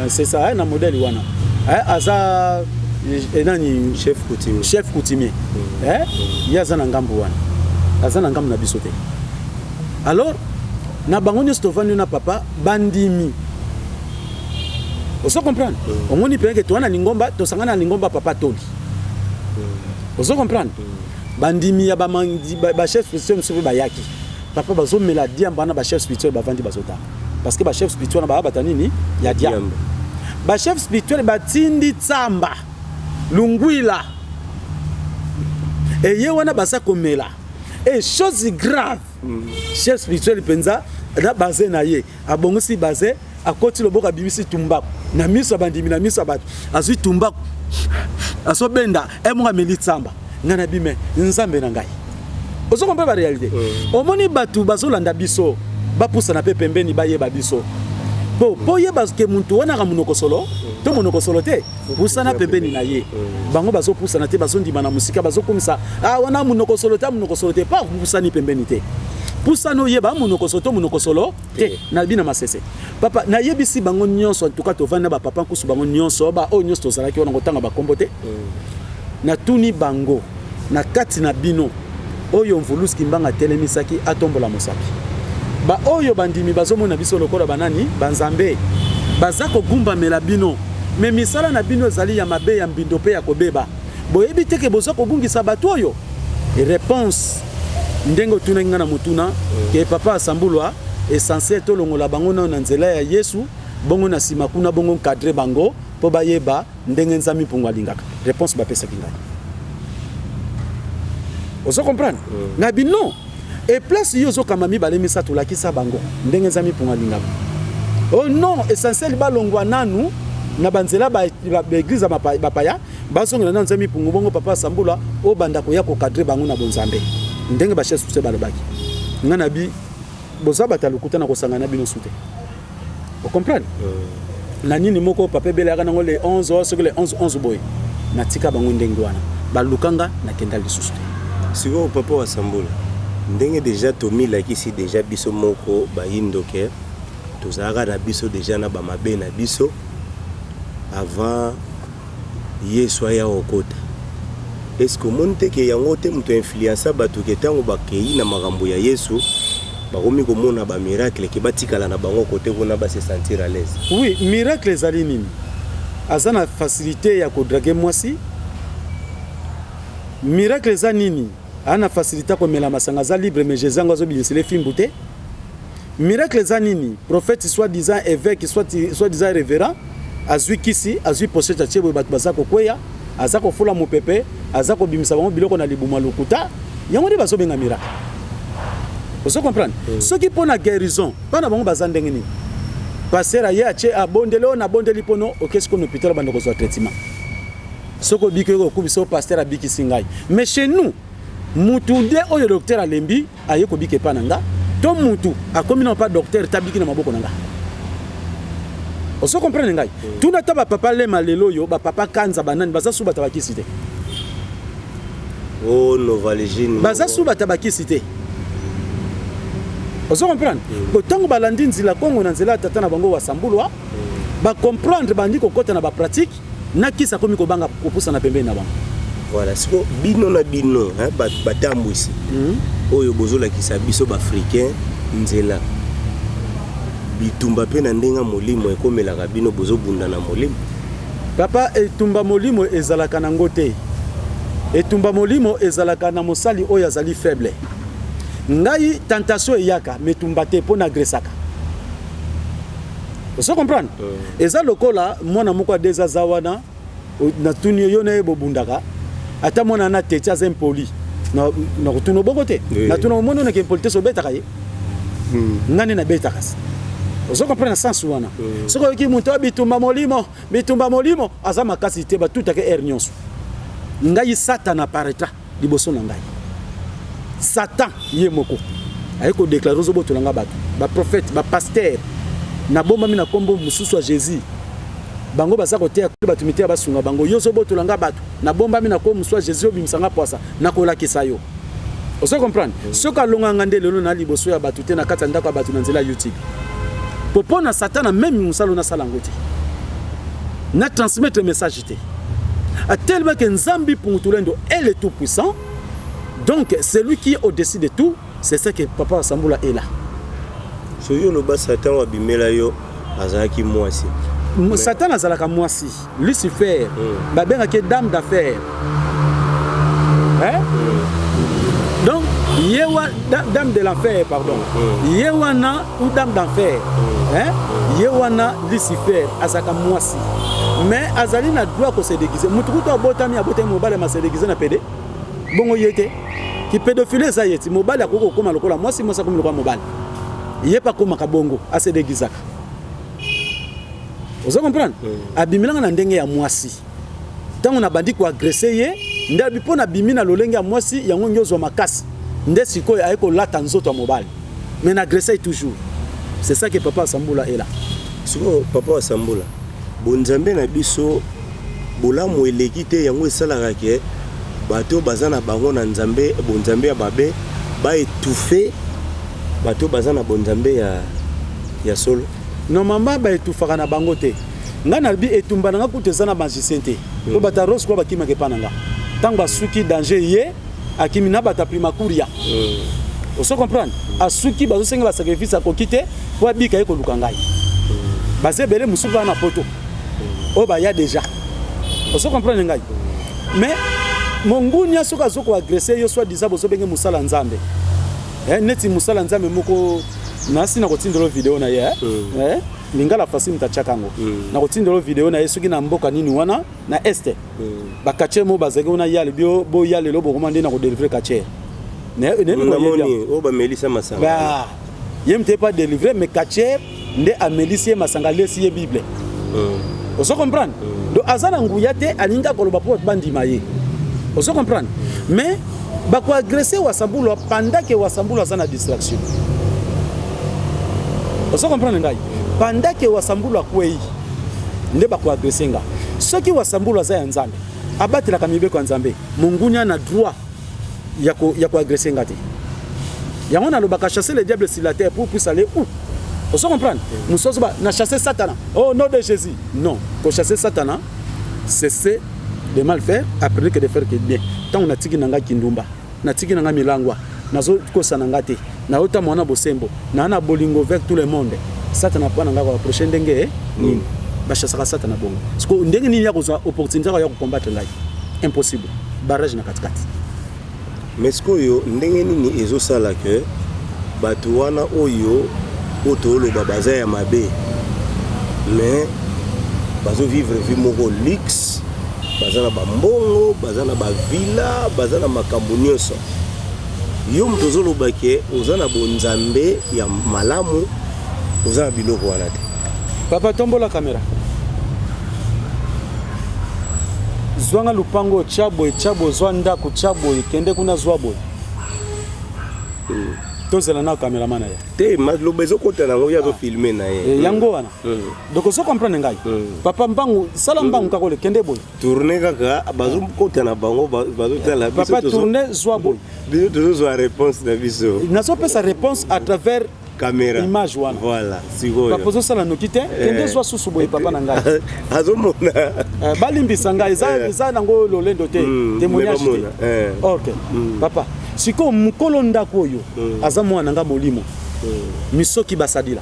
C'est ça, na modèle wana. Aza nani? Chef coutumier. Chef coutumier. Ye aza na ngambo wana, aza na ngambo na biso te. Alors na bango nyonso tovandi na papa, bandimi, ozo comprendre? Omoni mpe ke toza na lingomba, tosangani na lingomba papa Toli. Ozo comprendre? Bandimi ya bachef spirituel mosusu mpe bayaki. Papa, bazomela diamba wana, bachef spirituel bavandi, bazotala, parce que bachef spirituel wana baya bata nini ya diamba. Diamba. Bachef spirituel batindi tsamba lungwila eye wana, baza komela. E chose grave, chef spirituel mpenza na baze na ye, abongisi baze, akoti loboko, abimisi tumbaku na miso ya bandimi, na miso ya bato. Azwi tumbaku, azobenda e moko, ameli tsamba. Ngai na bime, Nzambe na ngai, ozo comprendre baréalité? Omoni bato bazolanda biso, bapusana mpe pembeni, bayeba biso po oyeba ke muntu wana aka monoko solo to monoko solo te. Pusana pembeni na ye. Bango bazopusana te, bazondima na mosika, bazokumisa: ah, wana monoko solo te, monoko solo te. Pa pusani pembeni te, pusana oyeba monoko solo to monoko solo te. Nabi na masese, papa, nayebisi bango nyonso. En tout cas tovandi na bapapa nkusu, bango nyonso, baoyo nyonso tozalaki wana, kotanga bakombo te. Natuni bango: na kati na bino oyo Mvuluski Mbanga atelemisaki, atombola mosapi. Baoyo bandimi bazomona biso lokola banani, banzambe, baza kogumbamela bino, mais misala na bino ezali ya mabe, ya mbindo mpe ya kobeba. Boyebi te ke boza kobungisa bato oyo? Réponse, ndenge otunaki ngai na motuna ke papa asambulwa, essentiel tolongola bango nano na nzela ya Yesu, bongo na nsima kuna, bongo cadre bango mpo bayeba ndenge Nzambe mpungu alingaka. Réponse bapesaki ngai, ozo comprendre? Na bino e place yo ozokamba mibale misato, olakisa bango ndenge Nzambe mpungu alingaka. Oh non, essentiel balongwa nanu na banzela baeglise ya bapaya, bazongela na Nzambe mpungu. Bongo papa asambula, obanda koya kocadrer bango na bonzambe ndenge bachef spirituel balobaki. Ngai na bi boza bato ya lokuta, na kosangana na bino su te. Ocomprendre na nini? Moko papa ebele ayaka nango le 11 oyo, soki le 11 11 boye, natika bango ndenge wana, balukanga, nakenda lisusu te. Sikoyo papa Wasambula, ndenge déjà tomilakisi déjà biso moko bayindo ke tozalaka na biso déjà na bamabe na biso avant Yesu aya kokota, est-ce omoni te ke yango te moto influencer bato ke ntango bakei na makambo ya Yesu, bakomi komona bamiracle, ke batikala na bango kote kuna, base sentir à l'aise? Oui, miracle ezali nini? Aza na facilité ya kodraguer mwasi. Miracle eza nini? Aza na facilité ya komela masanga, aza libre, mais Jésus yango azobimisela fimbu te. Miracle eza nini? Prophète, soit disant évêque, soit disant révérend, azwi kisi, azwi pochette, atie boye, bato baza kokweya, aza kofula mopepe, aza kobimisa bango biloko na libuma, lokuta. Yango nde bazobenga miracle. Ozo comprendre? Soki mpo na guérison, bana bango baza ndenge nini? Pasteur aye, atie, abondeli oyo, nabondeli mpono okesi kono hôpital, banda kozwa traitement. Soki obiki oyoki kokumisa oyo pasteur abikisi ngai. Mais chez nous, mutu nde oyo docteur alembi aye kobika epa na nga to mutu akomi nano pa docteur te abiki na maboko na nga. Ozo comprendre ngai? Tuna ata ba papa Lema lelo oyo, ba papa Kanza ba nani baza su bata bakisi te. Oh Novalgine. Baza su bata bakisi te. Ozo comprendre? Po tango balandi nzila Kongo na nzela ya tata na bango Wasambulwa, ba comprendre bandi kokota na ba pratique na kisi akomi kobanga kopusana pembeni na bango. Voilà, siko bino na bino hein, batambwisi oyo bozolakisa biso ba africain nzela bitumba pe na ndenge ya molimo ekomelaka bino bozobunda na molimo. Papa etumba molimo ezalaka na ngo te. Etumba molimo ezalaka na mosali oyo azali faible. Ngai tentation eyaka mais etumba te po na agressaka. Ozo comprendre? Eza lokola mwana moko ya deux aza wana natuni yo na ye bobundaka ata mwana na teti aza impoli na na kotuna bongo te. Natuna omoni ona ke impolitesse obetaka ye. Nga nde nabetaka. Ozo comprendre na sens wana. Soki oyoki moto bitumba molimo, bitumba molimo aza makasi te batutaka air nyonso. Ngai Satan apparaîtra liboso na ngai. Satan ye moko aye ko déclarer ozobotola nga bato, ba prophète, ba pasteur nabombami na kombo mosusu ya Jésus. Bango baza koteya bato miteya basunga bango, yo ozobotola nga bato, nabombami na kombo mosusu ya Jésus, obimisa nga pwasa, nakolakisa yo. Ozo comprendre? Soki alonga nga nde lelo na liboso ya bato te na kati ya ndako ya bato na nzela ya YouTube. Po po na Satan na meme mosala nasala yango te. Na transmettre message te. A tellement que Nzambi Pungutulendo est le tout puissant, donc c'est lui qui est au-dessus de tout, c'est ça que Papa Wasambula est là. Soki oloba Satan abimela yo azalaki mwasi. Satan azalaka mwasi, Lucifer, babengaki dame d'affaires. Hein? Donc, yewa, dame de l'enfer, pardon. Yewana ou dame d'enfer. Hein? Yewana Lucifer azalaka mwasi. Mais azali na droit ko se déguiser. Mutu kutu abotami abotami mobali ma se déguiser na pede. Bongo ye te. Ki pédophilie eza ye ti mobali akoki kokoma lokola mwasi, mwasi akomi lokola mobali. Ye pa komaka bongo, a se déguisaka. Ozo comprendre? Abimelanga na ndenge ya mwasi. Tango na bandi ko agresser ye, nde abi po na bimi na lolenge ya mwasi, yango ngi ozwa makasi. Nde sikoyo aye kolata nzoto ya mobali. Mais na agresse toujours. C'est ça que Papa Wasambula est là. Sikoyo Papa Wasambula, bonzambe na biso bolamu eleki te yango esalaka ke bato baza na bango na nzambe bonzambe ya babe ba étouffer bato baza na bonzambe ya solo. Normalement ba étouffaka na bango te. Nga na bi etumba na nga kutu eza na magicien te. Po bata rose kwa bakimaka epa na nga. Tango basuki danger ye akimi na bata primakuria. Ozo comprendre? Asuki bazosenga ba sacrifice akoki te po abika ye koluka ngai. Baza ebele mosusu bana na poto. Oyo baya déjà. Ozo comprendre ngai? Mais mongunia soki azo ko agresser yo soit disant bozo benge mosala Nzambe. Eh, neti mosala Nzambe moko nasi na kotindelo video na ye. Eh, lingala facile mutachaka yango. Na kotindelo video na ye soki na mboka nini wana na est. Ba quartier mo bazaki wana ya bio bo ya lelo bokoma nde na ko délivrer quartier. Ne ne namoni o ba melisa masanga. Ba ye mte pas délivrer mais quartier nde amelisi ye masanga lesi ye Bible. Ozo comprendre? Donc azana nguya te alinga koloba po bandima ye. Ozo comprendre? Mais ba ko agresser Wasambula pendant que Wasambula aza na distraction. Ozo comprendre ngai? Pendant que Wasambula akwei nde ba ko agresser nga. Soki Wasambula aza ya Nzambe, abatelaka mibeko ya Nzambe, mongunya na droit ya ko agresser nga te. Yango nalobaka chasser le diable sur la terre pour puisse aller où? Ozo comprendre? Musozo ba na chasser Satana. Oh nom de Jésus. Non, ko chasser Satana, cesser de mal faire, après que de faire que bien. Tant on a tiki nanga kindumba, na tiki nanga milangwa, nazo kosa nanga te, na ota mwana bosembo, na na bolingo avec tout le monde. Satana pa nanga ko approcher ndenge nini? Ba chassera Satana bongo. Parce que ndenge nini ya kozwa opportunité ya ko combattre ngai? Impossible. Barrage na katikati. Mais sikoyo ndenge nini ezosala que bato wana oyo oyo toloba baza ya mabe mais bazo vivre vie moko luxe, baza na bambongo, baza na ba villa, baza na makambo nyonso. Yo moto ozoloba ke oza na bonzambe ya malamu, oza na biloko wana te. Papa tombola caméra. Zwanga lupango, tya boye, tya boye, zwa ndako, tya boye, kende kuna, zwa boye. Tozela na cameraman na ye. Te, maloba ezokota nango, ye azofilme na ye. Eh, yango wana. Donc ozo comprendre ngai. Papa, mbangu, sala mbangu kaka, ole kende boye. Tourne kaka, bazokota na bango, bazotala biso. Papa, tourne, zwa boye. Biso tozozwa réponse na biso. Nazopesa réponse à travers caméra. Image wana. Voilà, sikoyo. Papa, ozosala noki te, kende zwa susu boye, papa na ngai. Azomona. Eh, balimbisa ngai, eza eza nango lolendo te, témoignage te. Mais bamona, eh. Ok, papa, sikoyo mokolo ndako oyo aza mwana na nga molimo, misoki basadila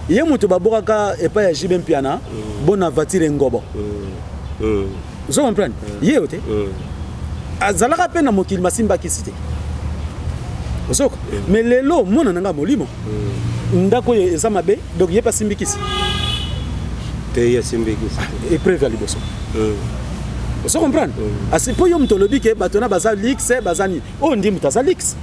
ye, moto babokaka epai ya JB Mpiana bona voiture ngobo. Ozo comprendre ye yo te, azalaka mpe na mokili masimbakisi te, ozoka. Mais lelo mwana na nga molimo, ndako oyo eza mabe, donc ye mpe asimbikisi. Te, ye asimbikisi. Épreuve ya liboso, ozo comprendre? Asi mpo yo moto olobi ke bato wana baza luxe, baza nini, oyo ndi moto aza luxe.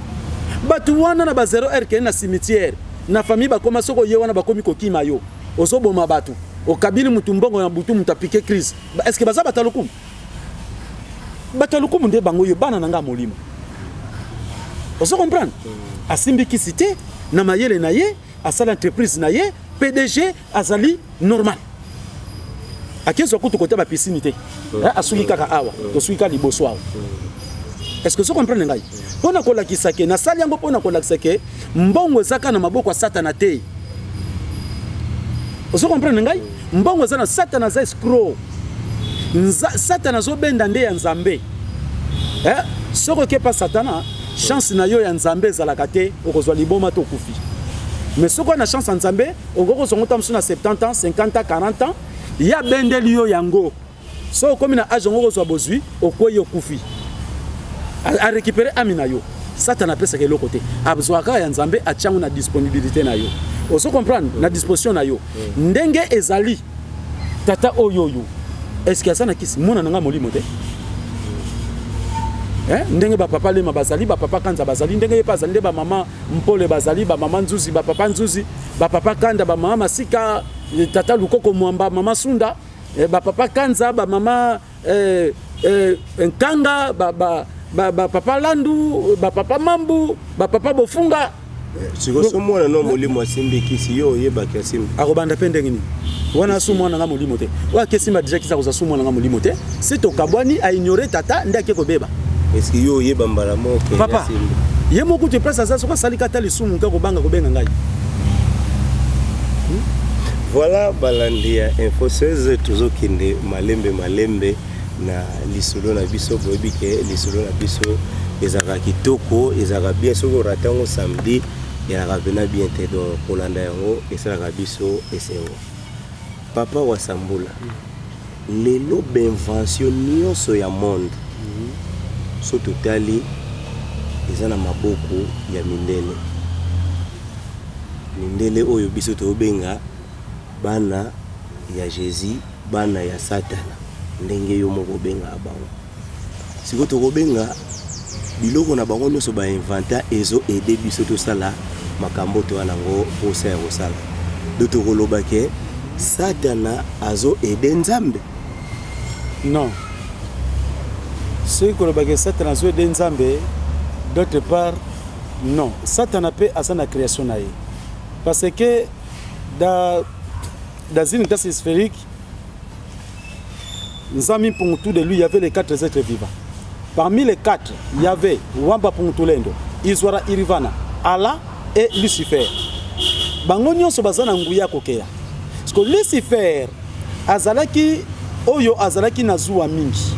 Bato wana na ba 0 heure kende na cimetière na famille, bakoma soki oye wana bakomi kokima yo, ozoboma bato, okabili mutu mbongo na butu, moto apike crise. Est ce que baza bato ya lokumu? Bato ya lokumu nde bango oyo bana na nga molimo, ozo comprendre? Asimbi kisi te, na mayele na ye asala entreprise na ye, PDG, azali normal. Akezwa kutu kota bapiscine te. Eh, asuki kaka awa, tosuki kaka liboso awa. Est ce que ozo comprendre ngai? Mpo na kolakisa ke nasali yango, mpo na kolakisa ke mbongo eza kaka na maboko ya Satana te. Ozo comprendre ngai? Mbongo eza na Satana, aza escroc. Satana azobenda nde ya Nzambe. Eh? Soki okepa Satana, chance na yo ya Nzambe ezalaka te, okozwa liboma to okufi. Mais soki oza na chance ya Nzambe, okoki kozwa ngo ta mosusu na 70 ans, 50 ans, 40 ans, ye abendeli yo yango. Soki okomi na age yango, okozwa bozwi, okwei, okufi, arécupéré ami na yo. Satana apesaka eloko te, azwaka kaka ya Nzambe, atia yango na disponibilité na yo. Ozo comprendre? Na disposition na yo. Ndenge ezali, tata oyo oyo, est ce que aza na kisi? Mwana na nga molimo te. Eh, ndenge bapapa Lema bazali, bapapa Kanza bazali, ndenge ye mpe azali, nde bamama Mpole bazali, bamama Nzuzi, bapapa Nzuzi, bapapa Kanda, bamama Masika, eh, tata Lukoko Mwamba, mama Sunda, eh, bapapa Kanza, bamama Nkanga, bapapa Landu, bapapa Mambu, bapapa Bofunga. Sikoyo so mwana no molimo asimbi kisi, yo oyebaki asimbi? Akobanda mpe ndenge nini wana? Asu mwana nga molimo te. Oyo akesimba déjà kisi, akozwa su mwana nga molimo te. Si tokabwani, aignore tata nde ake kobeba. Est-ce que yo oyeba mbala moko ke Papa, asimbi? Ye moko te, place aza, soki asali kata lisumu nke, akobanga kobenga ngai. Voilà, balandi ya Info 16, tozokende malembe malembe na lisolo na biso. Boyebi ke lisolo na biso ezalaka kitoko, ezalaka bien. Soki orate yango samedi, ezalaka mpenza bien te. Donc kolanda yango esalaka biso esengo. Papa Wasambula, lelo bainvention nyonso ya monde, so totali, eza na maboko ya mindele. Mindele oyo biso tobenga bana ya Jésus, bana ya Satana, ndenge yo moko obengaka bango. Sikoyo tokobenga biloko na bango nyonso bainventa, ezo aider biso tosala makambo toya nango mposa ya kosala. Do tokoloba ke Satana azo aider Nzambe? Non, soki kolobaka Satana azo aider Nzambe, d'autre part non, Satana mpe aza na création na ye, parce que dans une tasse sphérique, Nzambi Mpungu de lui, il y avait les quatre êtres vivants. Parmi les quatre, il y avait Wamba Pungutulendo, Iswara Irivana, Allah et Lucifer. Bango nyonso baza na nguya kokea. Parce que Lucifer azalaki oyo azalaki na zuwa mingi.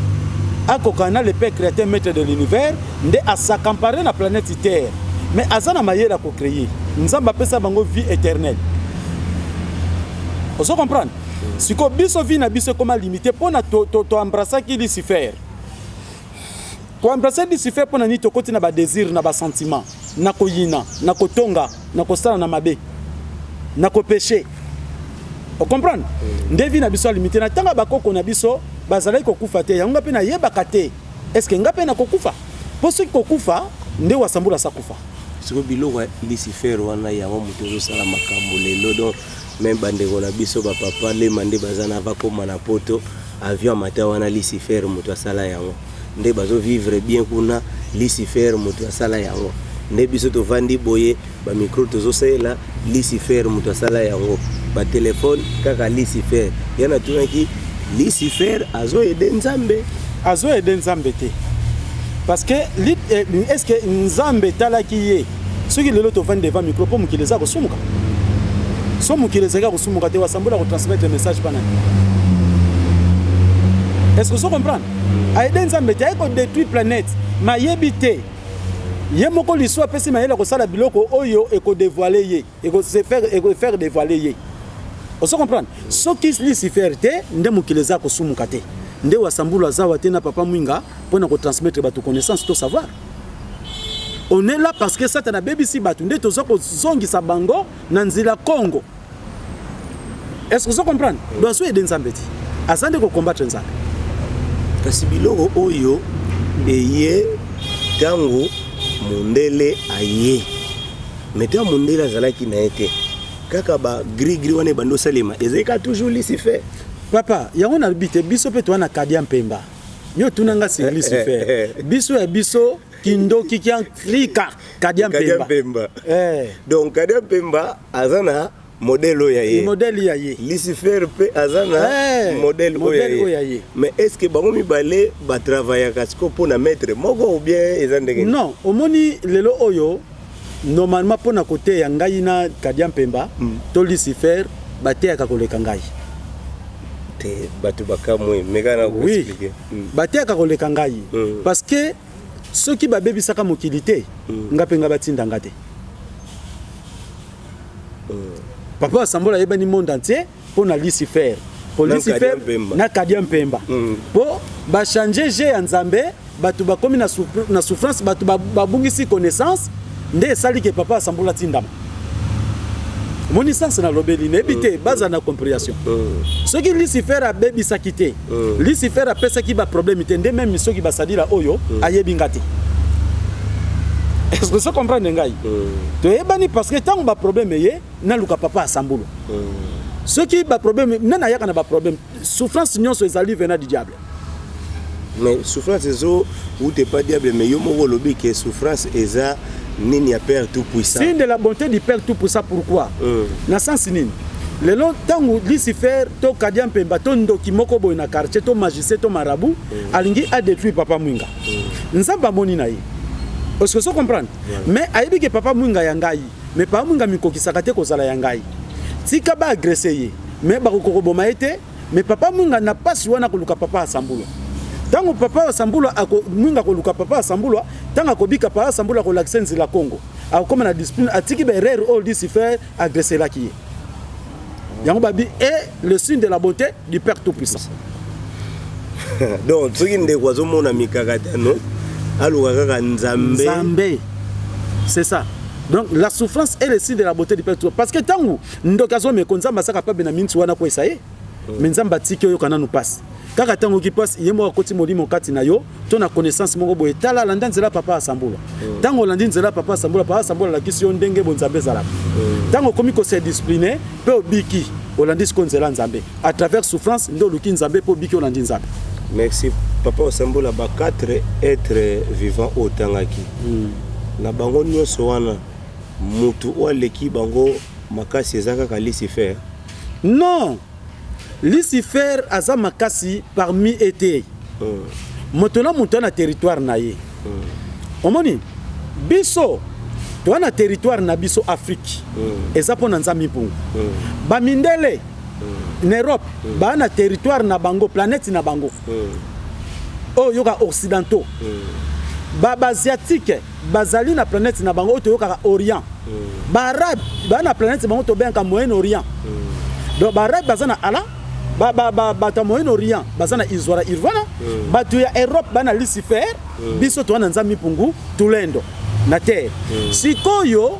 Akoka na le père créateur, maître de l'univers, nde as'accaparer na planète Terre. Mais aza na mayele ya kocréer. Nzambe apesa bango vie éternelle. Ozo comprendre? Sikoyo biso, vie na biso ekoma limité mpona toembrassaki Lucifer. Koembrasser Lucifer mpona nini? Tokoti na badésir, na basentiment, na koyina, na kotonga, na kosala na mabe, na kopécher. Ocomprendre? Nde vie na biso alimité. Na ntango ya bakoko na biso, bazalaki kokufa te. Yango nga mpe nayebaka te, est ce que nga mpe nakokufa? Mpo soki kokufa nde Wasambula asakufa. Sikoyo biloko ya Lucifer wana, yango moto ezosala makambo lelo. Donc même bandeko na biso bapapa Lema nde baza na bakóma na Poto. Avion amata wana, Lucifer moto asala yango. Nde bazo vivre bien kuna, Lucifer moto asala yango. Nde biso tovandi boye, ba micro tozosalela, Lucifer moto asala yango. Ba telefone kaka Lucifer. Ya natunaki, Lucifer azo aider Nzambe? Azo aider Nzambe te. Parce que est-ce que Nzambe etalaki ye? Soki lelo tovandi devant micro mpo mokili eza kosumuka. So mokili ezalaki kosumuka te, wasambola kotransmettre message pa nani? Est-ce que ozo comprendre? Aide Nzambe te, aye kodétruire planète, mais ayebi te. Ye moko liso apesi mayele kosala biloko oyo ekodévoile ye, ekofaire dévoiler ye. Ozo comprendre? Soki Lucifer te, nde mokili eza kosumuka te. Nde wasambulu azawa te na papa Mwinga mpona kotransmettre bato connaissance to savoir. On est là parce que Satan abebisi bato, nde toza kozongisa bango na nzela Congo. Est-ce que vous comprenez? Donc azo aider Nzambe te. Aza nde kocombattre Nzambe. Kasi biloko oyo eye ntango mondele aye, mais ntango mondele azalaki na ye te, kaka ba gris-gris wana ebandi osalema, ezali kaka toujours Lucifer. Papa, yango nalobi te, biso mpe toza na Kadia Mpemba. Yo tunanga sur Lucifer. Biso ya biso kindoki kianklika Kadia Kadia Mpemba. Mpemba. Eh, Donc Kadia Mpemba aza na modèle oyo ya ye. Modèle ya ye. Lucifer mpe aza na modèle oyo modèle oyo ya ya ye. Ye. Mais est ce que bango mibale batravaillaka siko mpo na maître moko ou bien eza ndenge nini? Non, omoni lelo oyo normalement mpona koteya ngai na Kadia Mpemba to Lucifer bateyaka koleka ngai. Te, bato bakamwe, meka na Oui, koexpliquer. Bateyaka koleka ngai parce que soki babebisaka mokili te, nga mpe nga batinda nga te. Papa Asambola ayebani monde entier mpo na Lucifer, po Na Lucifer Kadia Mpemba. Na Kadia Mpemba, mpo bachange jeu ya Nzambe, bato bakomi na souffrance, bato babungisi connaissance, nde esali ke papa Asambola atindama. Omoni sens nalobeli? Nayebi te bazala na compréhension. Soki Lucifer abebisaki te, Lucifer apesaki baproblème te, nde même soki basalila oyo ayebi nga te. Est-ce que comprendre ngai? Toyebani parce que ntango baproblème eye, naluka papa Asambulu. Soki baproblème nani ayaka na baproblème, souffrance nyonso ezali venant du diable. Mais souffrance ezo ute pas diable, mais yo moko olobi ke souffrance eza nini ya Père tout puissant. Signe de la bonté du Père tout puissant, pourquoi? Na sens nini? Lelo ntango Lucifer to Kadia Mpemba to ndoki moko boye na quartier to magicien to marabout alingi adétruire papa Mwinga, Nzambe amoni na ye. Est-ce que so comprendre? Mais ayebi ke papa Mwinga ya ngai, mais papa Mwinga mikokisaka te kozala ya ngai. Tika baagresser ye, mais bakoki koboma ye te. Mais papa Mwinga na pasi wana koluka papa Asambulwa. Ntango papa Asambulwa Mwinga koluka papa Asambulwa, ntango akobika, papa Asambulwa akolakisa nzela Kongo, akokóma na discipline, atiki baerreur oyo Lucifer agresselaki ye. Yango babi et le signe de la bonté du Père tout puissant. Donc soki ndeko azomona mikakatano, aluka kaka Nzambe. Nzambe, c'est ça. Donc la souffrance est le signe de la beauté du Père tout, parce que ntango ndoki azomeko, Nzambe aza capable na miniti wana koyesa ye. Mais Nzambe atiki oyoka nanu mpasi. Kaka ntango oki mpasi, ye moko akoti molimo kati na yo to na connaissance moko boye. Tala, landa nzela papa Asambula. Ntango olandi nzela papa Asambula, papa Asambula alakisi yo ndenge bonzambe ezalaka. Ntango okomi kose discipline mpe obiki, olandi sikoyo nzela Nzambe. À travers souffrance nde oluki Nzambe mpe obiki, olandi Nzambe. Merci, papa Osambola. Ba quatre être vivant oyo otangaki, na bango nyonso wana, mutu oyo aleki bango makasi eza kaka Lucifer? Non, Lucifer aza makasi parmi ete moto na moto na territoire na ye. Omoni biso toza na territoire na biso, Afrique eza mpo na Nzambe mpungu. Bamindele na Europe baa na territoire na bango, planète na bango oyo yoka occidentaux. Baasiatique bazali na planète na bango oyo toyokaka Orient. Baarabe baa na planète bango tobengaka Moyen Orient. Donc baarabe baza na ala, bato ya Moyen Orient baza na Izwara Irvana, bato ya Europe baa na Lucifer, biso toza na Nzambe mpungu Tulendo na terre. Sikoyo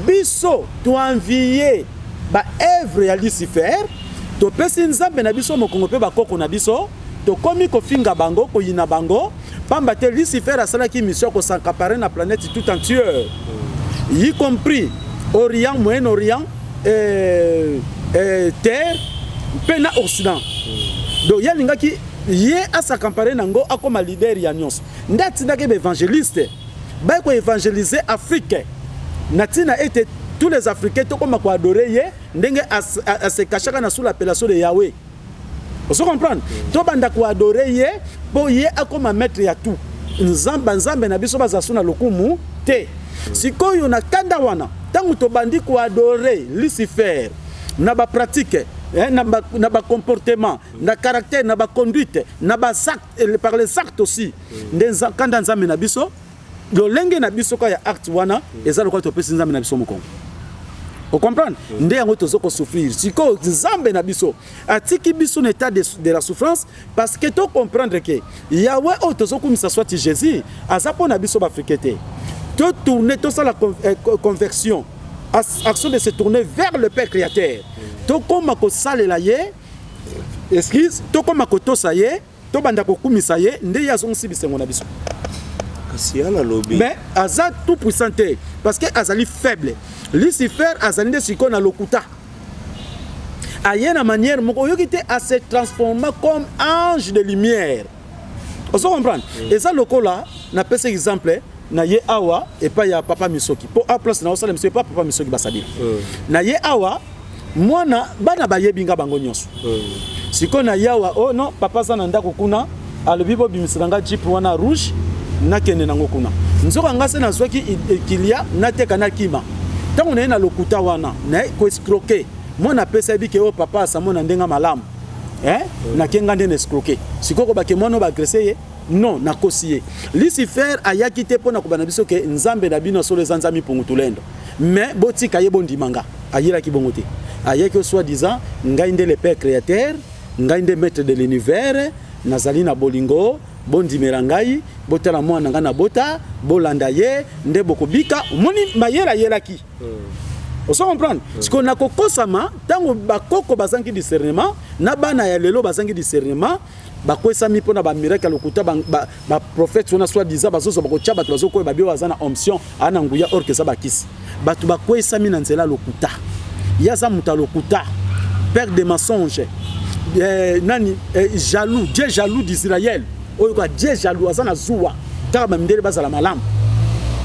biso toenvie baœuvre ya Lucifer, topesi Nzambe na biso mokongo mpe bakoko na biso, tokomi kofinga bango, koyina bango, pamba te Lucifer asalaki mission ya kos'accaparer na planète tout entière, y compris Orient, Moyen Orient, terre mpe na Occident. Donc ye alingaki ye as'accaparer nango, akóma leader ya nyonso. Nde atindaki baévangéliste baye koévangéliser Afrique na ntina ete tous les Africains tokóma koadorer ye ndenge ase cachaka na sous l'appellation de Yahweh. Ozo comprendre? Tobanda koadorer ye mpo ye akóma maître ya tout. Nzambe, nzambe na biso baza so na lokumu te. Sikoyo na kanda wana, ntango tobandi koadorer Lucifer na bapratique, na bacomportement, na caractère, na baconduite, na baacte, par les actes aussi, nde kanda Nzambe na biso, lolenge na biso ka ya acte wana eza lokola topesi Nzambe na biso mokongo. Ocomprendre? Nde yango toza kosouffrir sikoyo. Nzambe na biso atiki biso na état de la souffrance parce que tocomprendre ke Yawe oyo tozokumisa, soit Jésus, aza mpo na biso baafricain te. Totourne, tosala conversion, action de se tourner vers le Père créateur. Tokóma kosalela ye, excuse, tokóma kotosa ye, tobanda kokumisa ye, nde ye azongisi bisengo na biso. Kasi ya nalobi. Mais aza tout puissant te parce que azali faible. Lucifer azali nde sikoyo na lokuta, aye na manière moko oyoki te, ase transforma comme ange de lumière. Ozo comprendre? Eza lokola napesa exemple na ye awa epai ya papa Misoki, mpo a place na osala miso epai papa Misoki basadila. Na ye awa, mwana, bana bayebi nga bango nyonso. Sikoyo na ye awa, oh non, papa aza na ndako kuna, alobi bobimisela nga jeep wana rouge, nakende nango kuna. Nzoka nga se nazwaki ekilia, nateka, nakima. Ntango naye na lokuta wana, naye koescroquer mwana, apesa yebi ke oyo papa asamo na ndenge malamu, eh? Nake nga nde na escroquer. Sikoyo kobake mwana oyo baagresser ye, non, nakosi ye. Lucifer ayaki te mpo na kobana biso ke Nzambe na bino solo eza Nzambe mpungu tulendo, mais botika ye, bondima nga. Ayelaki bongo te. Ayaki soi disant ngai nde le Père créateur, ngai nde maître de l'univers, nazali na bolingo, bondimela ngai, botala mwana na ngai na bota, bolanda ye nde bokobika. Omoni mayele ayelaki? Ozo comprendre? Sikoyo na kokosama, ntango bakoko bazangi discernement na bana ya lelo bazangi discernement, bakwesami mpona bamiracle ya lokuta. Baprophète wana soi disant bazozwa, bakotia bato, bazokoya babi oyo aza na onction, aa na nguya, or ke eza bakisi. Bato bakwesami na nzela ya lokuta. Ye aza moto ya lokuta, père de mensonge. Nani, jaloux, Dieu jaloux d'Israël. Oyo kwa Dieu jaloux, aza na zuwa kaka bamindele bazala malamu.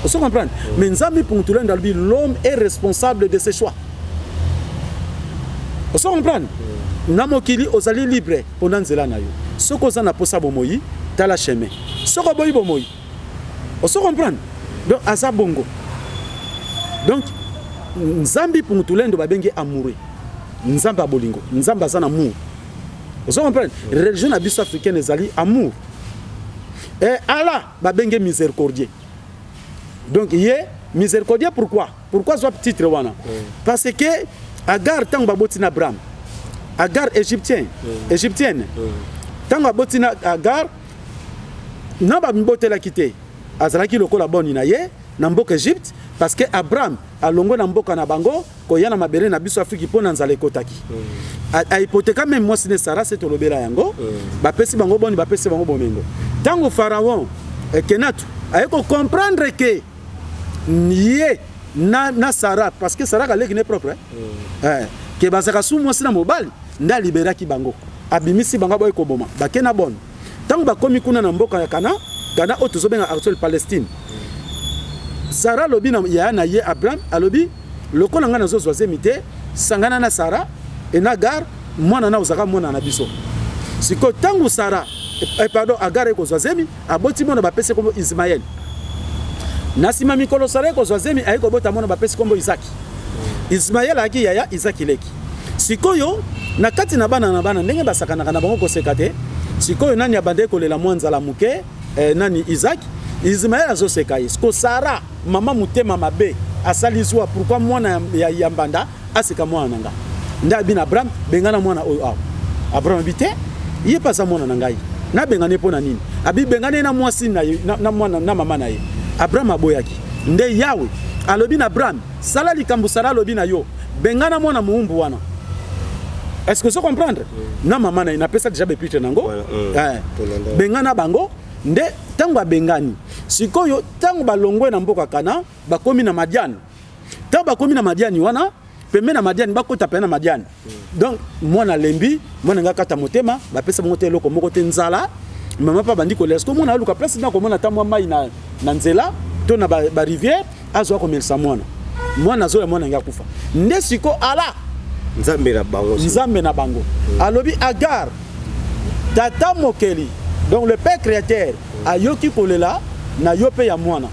Ozo comprendre? Mais Nzambe mpungu tulendo alobi l'homme est responsable de ses choix. Ozo comprendre? Na mokili ozali libre mpona nzela na yo. Soki oza na posa bomoi, tala chemin. Soki oboyi bomoi, ozo comprendre? Donc aza bongo. Donc Nzambe mpungu tulendo babengi amoureux, Nzambe ya bolingo, Nzambe aza na amour. Ozo comprendre? Religion na biso africaine ezali amour. E Allah babenge miséricordieux. Donc ye miséricordieux, pourquoi? Pourquoi zwa titre wana? Parce que Agar, ntango baboti na Abraham, Agar égyptien, égyptienne, ntango aboti na Agar, na bamibotelaki te, azalaki lokola boni na ye na mboka Égypte, parce que Abraham alongwe na mboka na bango koya na mabele na biso Afriki mpo na nzala ekotaki. Ahypothéqua même mwasi ne Sara, se tolobela yango. Bapesi bango boni, bapesi bango bomengo. Ntango Pharaon Kenatu aye kocomprendre ke ye na Sara, parce que Sara kaleki ne propre, ke bazalaka su mwasi na mobali, nde aliberaki bango, abimisi bango, aboyi koboma. Bake na bone. Ntango bakomi kuna na mboka ya Kana, Kana oyo tozobenga actuel Palestine, Sara alobi na yaya na ye Abraham, alobi lokola ngai nazozwa zemi te, sangana na Sara e na Agar, mwana na ozalaka mwana na biso. Sikoyo ntango Sara, pardon, Agar ekozwa zemi, aboti mwana, bapesi kombo Ismael. Na nsima mikolo, Sara ekozwa zemi, aye kobota mwana, bapesi kombo Izaki. Ismael ayaki yaya, Izaki leki. Sikoyo na kati na bana na bana, ndenge basakanaka na bango, koseka te. Sikoyo nani abandaki kolela mwa nzala moke, nani? Izaki. Ismael azoseka ye. Siko Sara, mama motema mabe, asali zuwa: pourquoi mwana ya mbanda aseka mwana na nga? Nde abi na Abraham: bengana mwana oyo awa. Abraham abi te, ye mpe aza mwana na ngai, nabengani mpo na nini? Abi bengani ye na mwasi na ye, na mwana na mama na ye. Abraham aboyaki. Nde Yawe alobi na Abraham: sala likambo Sara alobi na yo, bengana mwana mowumbu wana. Est ce que ozo comprendre? Na mama na ye, napesa déjà baépître nango. Voilà. Bengana bango. Nde ntango abengani, sikoyo ntango balongwe na mboka Kana, bakomi na Madiane. Ntango bakomi na Madiani wana, Pembe na Madiane, bakota pene na Madiane. Donc mwana alembi, mwana nga kata motema, bapesa bango te eloko moko te, nzala. Mama mpe abandi kolela. Sikoyo mwana aluka place na komona ata mwa mai na, na nzela to na ba rivière, ba azwa komelisa mwana. Mwana azoya, mwana nge akufa. Nde siko ala Nzambe na bango. Nzambe na bango alobi Agar, tata mokeli, donc le père créateur, ayoki kolela na yo mpe ya mwana.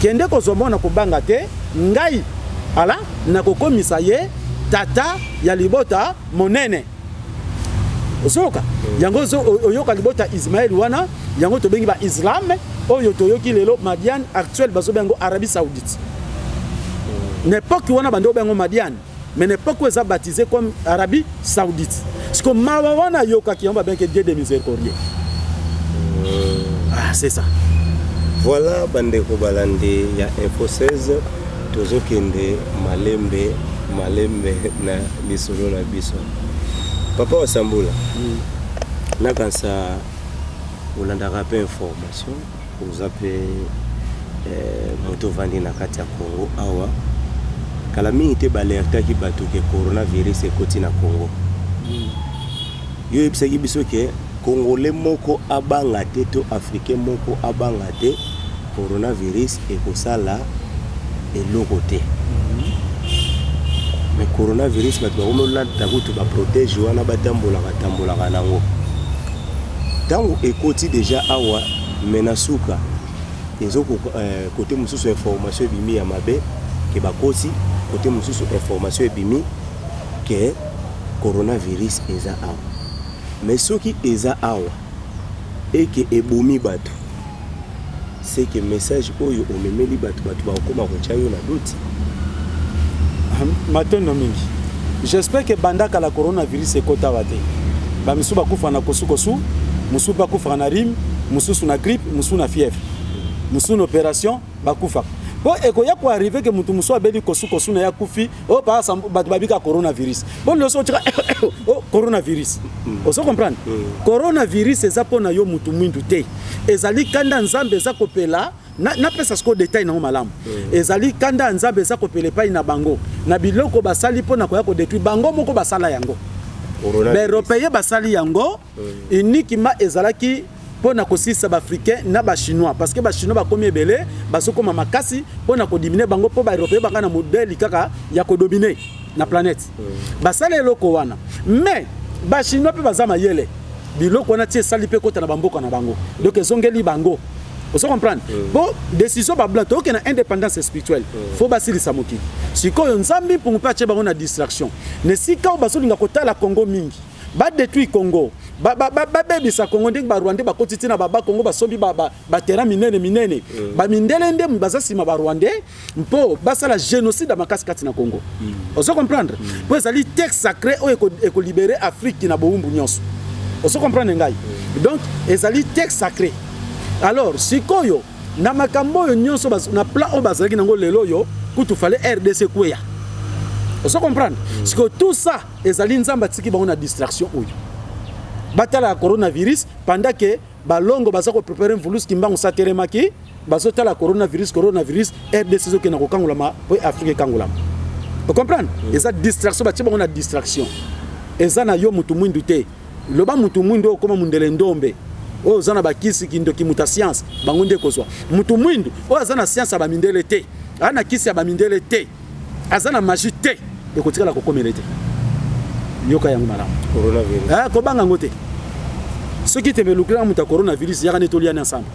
Kende kozwa mwana, kobanga te. Ngai ala nakokomisa ye tata ya libota monene. Ozoyoka yango, oyoka libota Ismael wana, yango tobengi baislam oyo toyoki lelo. Madiane actuel bazobenga yango Arabie Saoudite. Na époque wana bande obenga yango Madiane, mais na époque oyo eza baptisé comme Arabie Saoudite. Siko mawa wana ayokaki yango, babengaki Dieu de miséricordieux. Ah, c'est ça. Voilà, bandeko balandi ya Info 16, tozokende malembe malembe na lisolo na biso. Papa Wasambula, nakanisa olandaka mpe information, oza mpe moto ovandi na kati ya Congo awa. Kala mingi te baalertaki bato ke coronavirus ekoti na Congo. Yo oyebisaki biso ke Congolais moko abanga te to Africain moko abanga te, coronavirus ekosala eloko te. Mais coronavirus, bato bakomolata kutu baprotège wana, batambolaka tambolaka nango. Ntango ekoti déjà awa, me na suka ezo kote mosusu information ebimi ya mabe ke bakosi, kote mosusu information ebimi ke coronavirus eza awa. Mais soki eza awa eke ebomi bato, c'est que message oyo omemeli bato, bato bakokoma kotya yo na doti. Matondo mingi. J'espère que banda kala coronavirus ekota awa te. Bamisusu bakufa na kosukosu, mosusu bakufaka na rhume, mosusu na grippe, mosusu na fièvre, mosusu na opération bakufaka. Mpo ekoya koarriver ke motu mosusu abeli kosukosu na ye, akufi, oyo paa bato babika coronavirus. Mpo nyonso otika o coronavirus, ozo comprendre? Coronavirus eza mpo na yo mutu mwindu te. Ezali kanda Nzambe eza kopela. Napesa sikoyo détail nango malamu. Ezali kanda ya Nzambe eza kopela epai na bango na biloko basali mpo na koya kodétruire bango moko. Basala yango, baeuropéen basali yango uniquement, ezalaki mpo na kosilisa baafricain na bachinois, parce que bachinois bakomi ebele, bazokóma makasi, mpo na kodiminuer bango, mpo baeuropéen banga na modèle kaka ya kodominer na planète. Basala eloko wana, mais bachinois mpe baza mayele. Biloko wana ti esali mpe ekota na bamboka na bango, donc ezongeli bango. Ozo comprendre? Bo décision bablanc, toyoke na indépendance spirituelle, faut basilisa mokili. Sikoyo Nzambe mpungu mpe atie bango na distraction na esika oyo bazolinga kotala Congo mingi, badétruire Congo, babebisa Congo ndenge barwandais bakoti ntina baba Congo, basombi baterrain minene minene. Bamindele nde baza nsima barwandais mpo basala génocide ya makasi kati na Congo. Ozo comprendre? Mpo ezali texte sacré oyo ekolibérer Afrique na bowumbu nyonso. Ozo comprendre ngai? Donc ezali texte sacré. Alors sikoyo na makambo oyo nyonso, na plan oyo bazalaki nango, lelo oyo kutu fale RDC kweya. Ozo comprendre? Sikoyo tout ça ezali Nzambe atiki bango na distraction oyo batalaka coronavirus pendant que balongo baza kopréparer mvulusi Kimbangu satelemaki. Bazotala coronavirus, coronavirus, RDC ezokenda kokangolama po Afrique ekangolama. Ocomprendre? Eza distraction, batie bango na distraction. Eza na yo mutu mwindu te. Loba mutu mwindu oyo okóma mundele ndombe, oyo oza na bakisi kindoki, mutu ya science, bango nde kozwa. Mutu mwindu oyo aza na science ya bamindele te, aza na kisi ya bamindele te, aza na magie te, ekotikala kokomela te. Yoka yango malamu. Coronavirus. Ah, kobanga yango te. Soki tembe elukilaka moto ya coronavirus, yaka nde toliani ensemble.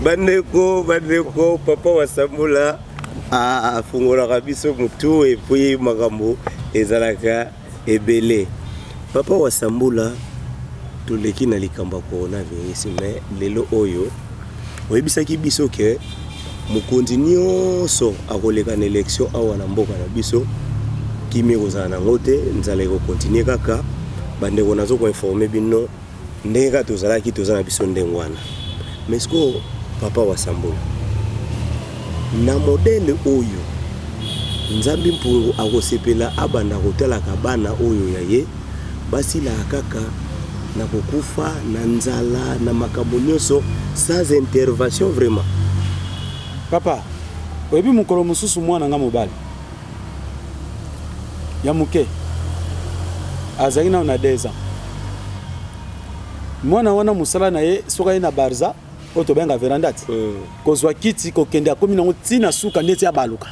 Bandeko, bandeko, papa Wasambula afungolaka biso motu et puis makambo ezalaka ebele. Papa Wasambula, toleki na likambo ya coronavirus, mais lelo oyo oyebisaki biso ke mokonzi nyonso akoleka na élection awa na mboka na biso, kimi ekozala nango te, nzala ekocontinuer kaka. Bandeko, nazo koinformer bino ndenge kaka tozalaki, toza na biso ndenge wana. Mais sikoyo, papa Wasambula, na modèle oyo Nzambe mpungu akosepela abanda kotalaka bana oyo ya ye basilaka kaka na kokufa na nzala na makambo nyonso sans intervention vraiment? Papa, oyebi, mokolo mosusu mwana nga mobali Ya moke azalaki nano na 2 ans. Mwana wana mosala na ye soki aye na barza oyo tobenga veranda ti kozwa kiti kokende akomi nango ti na suka ndeti abaluka.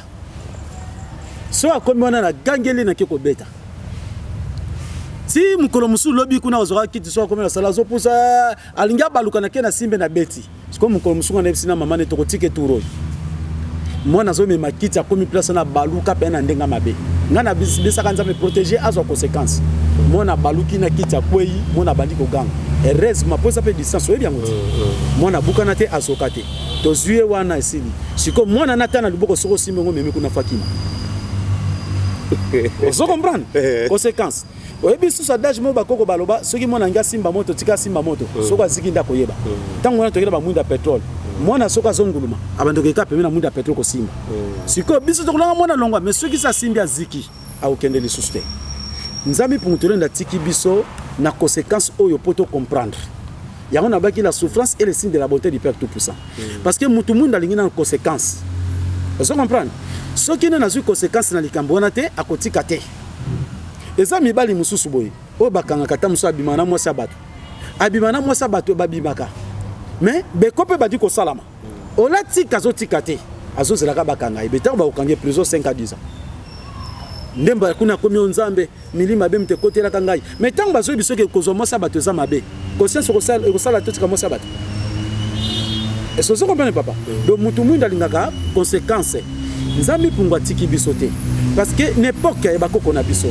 Soki akomi wana na gangeli nake kobeta ti mokolo mosusu lobi kuna ozwaka kiti soki akomi na sala azopusa alingi abaluka nake na simbe na beti. Sikoyo mokolo mosusu nga nayebisi na mama ne tokotika ye tour oyo. Mwana azomema kiti akomi place wana abaluka mpe na ndenge mabe. Nga nabisaka Nzambe protéger azwa conséquence. Mwana abaluki na kiti akwei, mwana abandi koganga. Heureusement mpo eza mpe distance oyebi yango ti. Mwana abukana te azoka te. Tozwi ye wana esili. Sikoyo mwana na ata na loboko soki osimbi yango omemi kuna fakima. Ozo comprendre? Conséquence. Oyebi lisusu adage moko bakoko baloba soki mwana angi asimba moto tika asimba moto soki aziki nde akoyeba. Ntango wana tokenda bamwinda ya petrole mwana soki azonguluma abandi kokeka pembeni na mwinda ya petrole kosimba. Sikoyo biso tokolanga mwana longwa mais soki se asimbi aziki akokende lisusu te. Nzambe Mpungu Tulendo atiki biso na conséquence oyo po to comprendre. Yango nabaki la souffrance est le signe de la bonté du Père Tout-Puissant. Parce que mutu mwinda alingi na conséquence. Ozo comprendre? Soki nde nazwi conséquence na likambo wana te akotika te. Eza mibali mosusu boye oyo bakangaka ata mosusu abima na mwasi ya bato, abima na mwasi ya bato babimaka mais beko mpe badi kosalama olatika azotika te azozelaka bakanga ye betango bakokanga ye prison 5 à 10 ans ndemba kuna akomi yo nzambe milimo mabe moto ekotelaka ngai mais ntango bazoyebi soki kozwa mwasi ya bato eza mabe conscience ekosala totika mwasi ya bato. Est-ce que vous comprenez papa? Donc mutu mwinda alingaka conséquence. Nzambe Mpungu atiki biso te. Parce que n'époque ya bakoko na biso.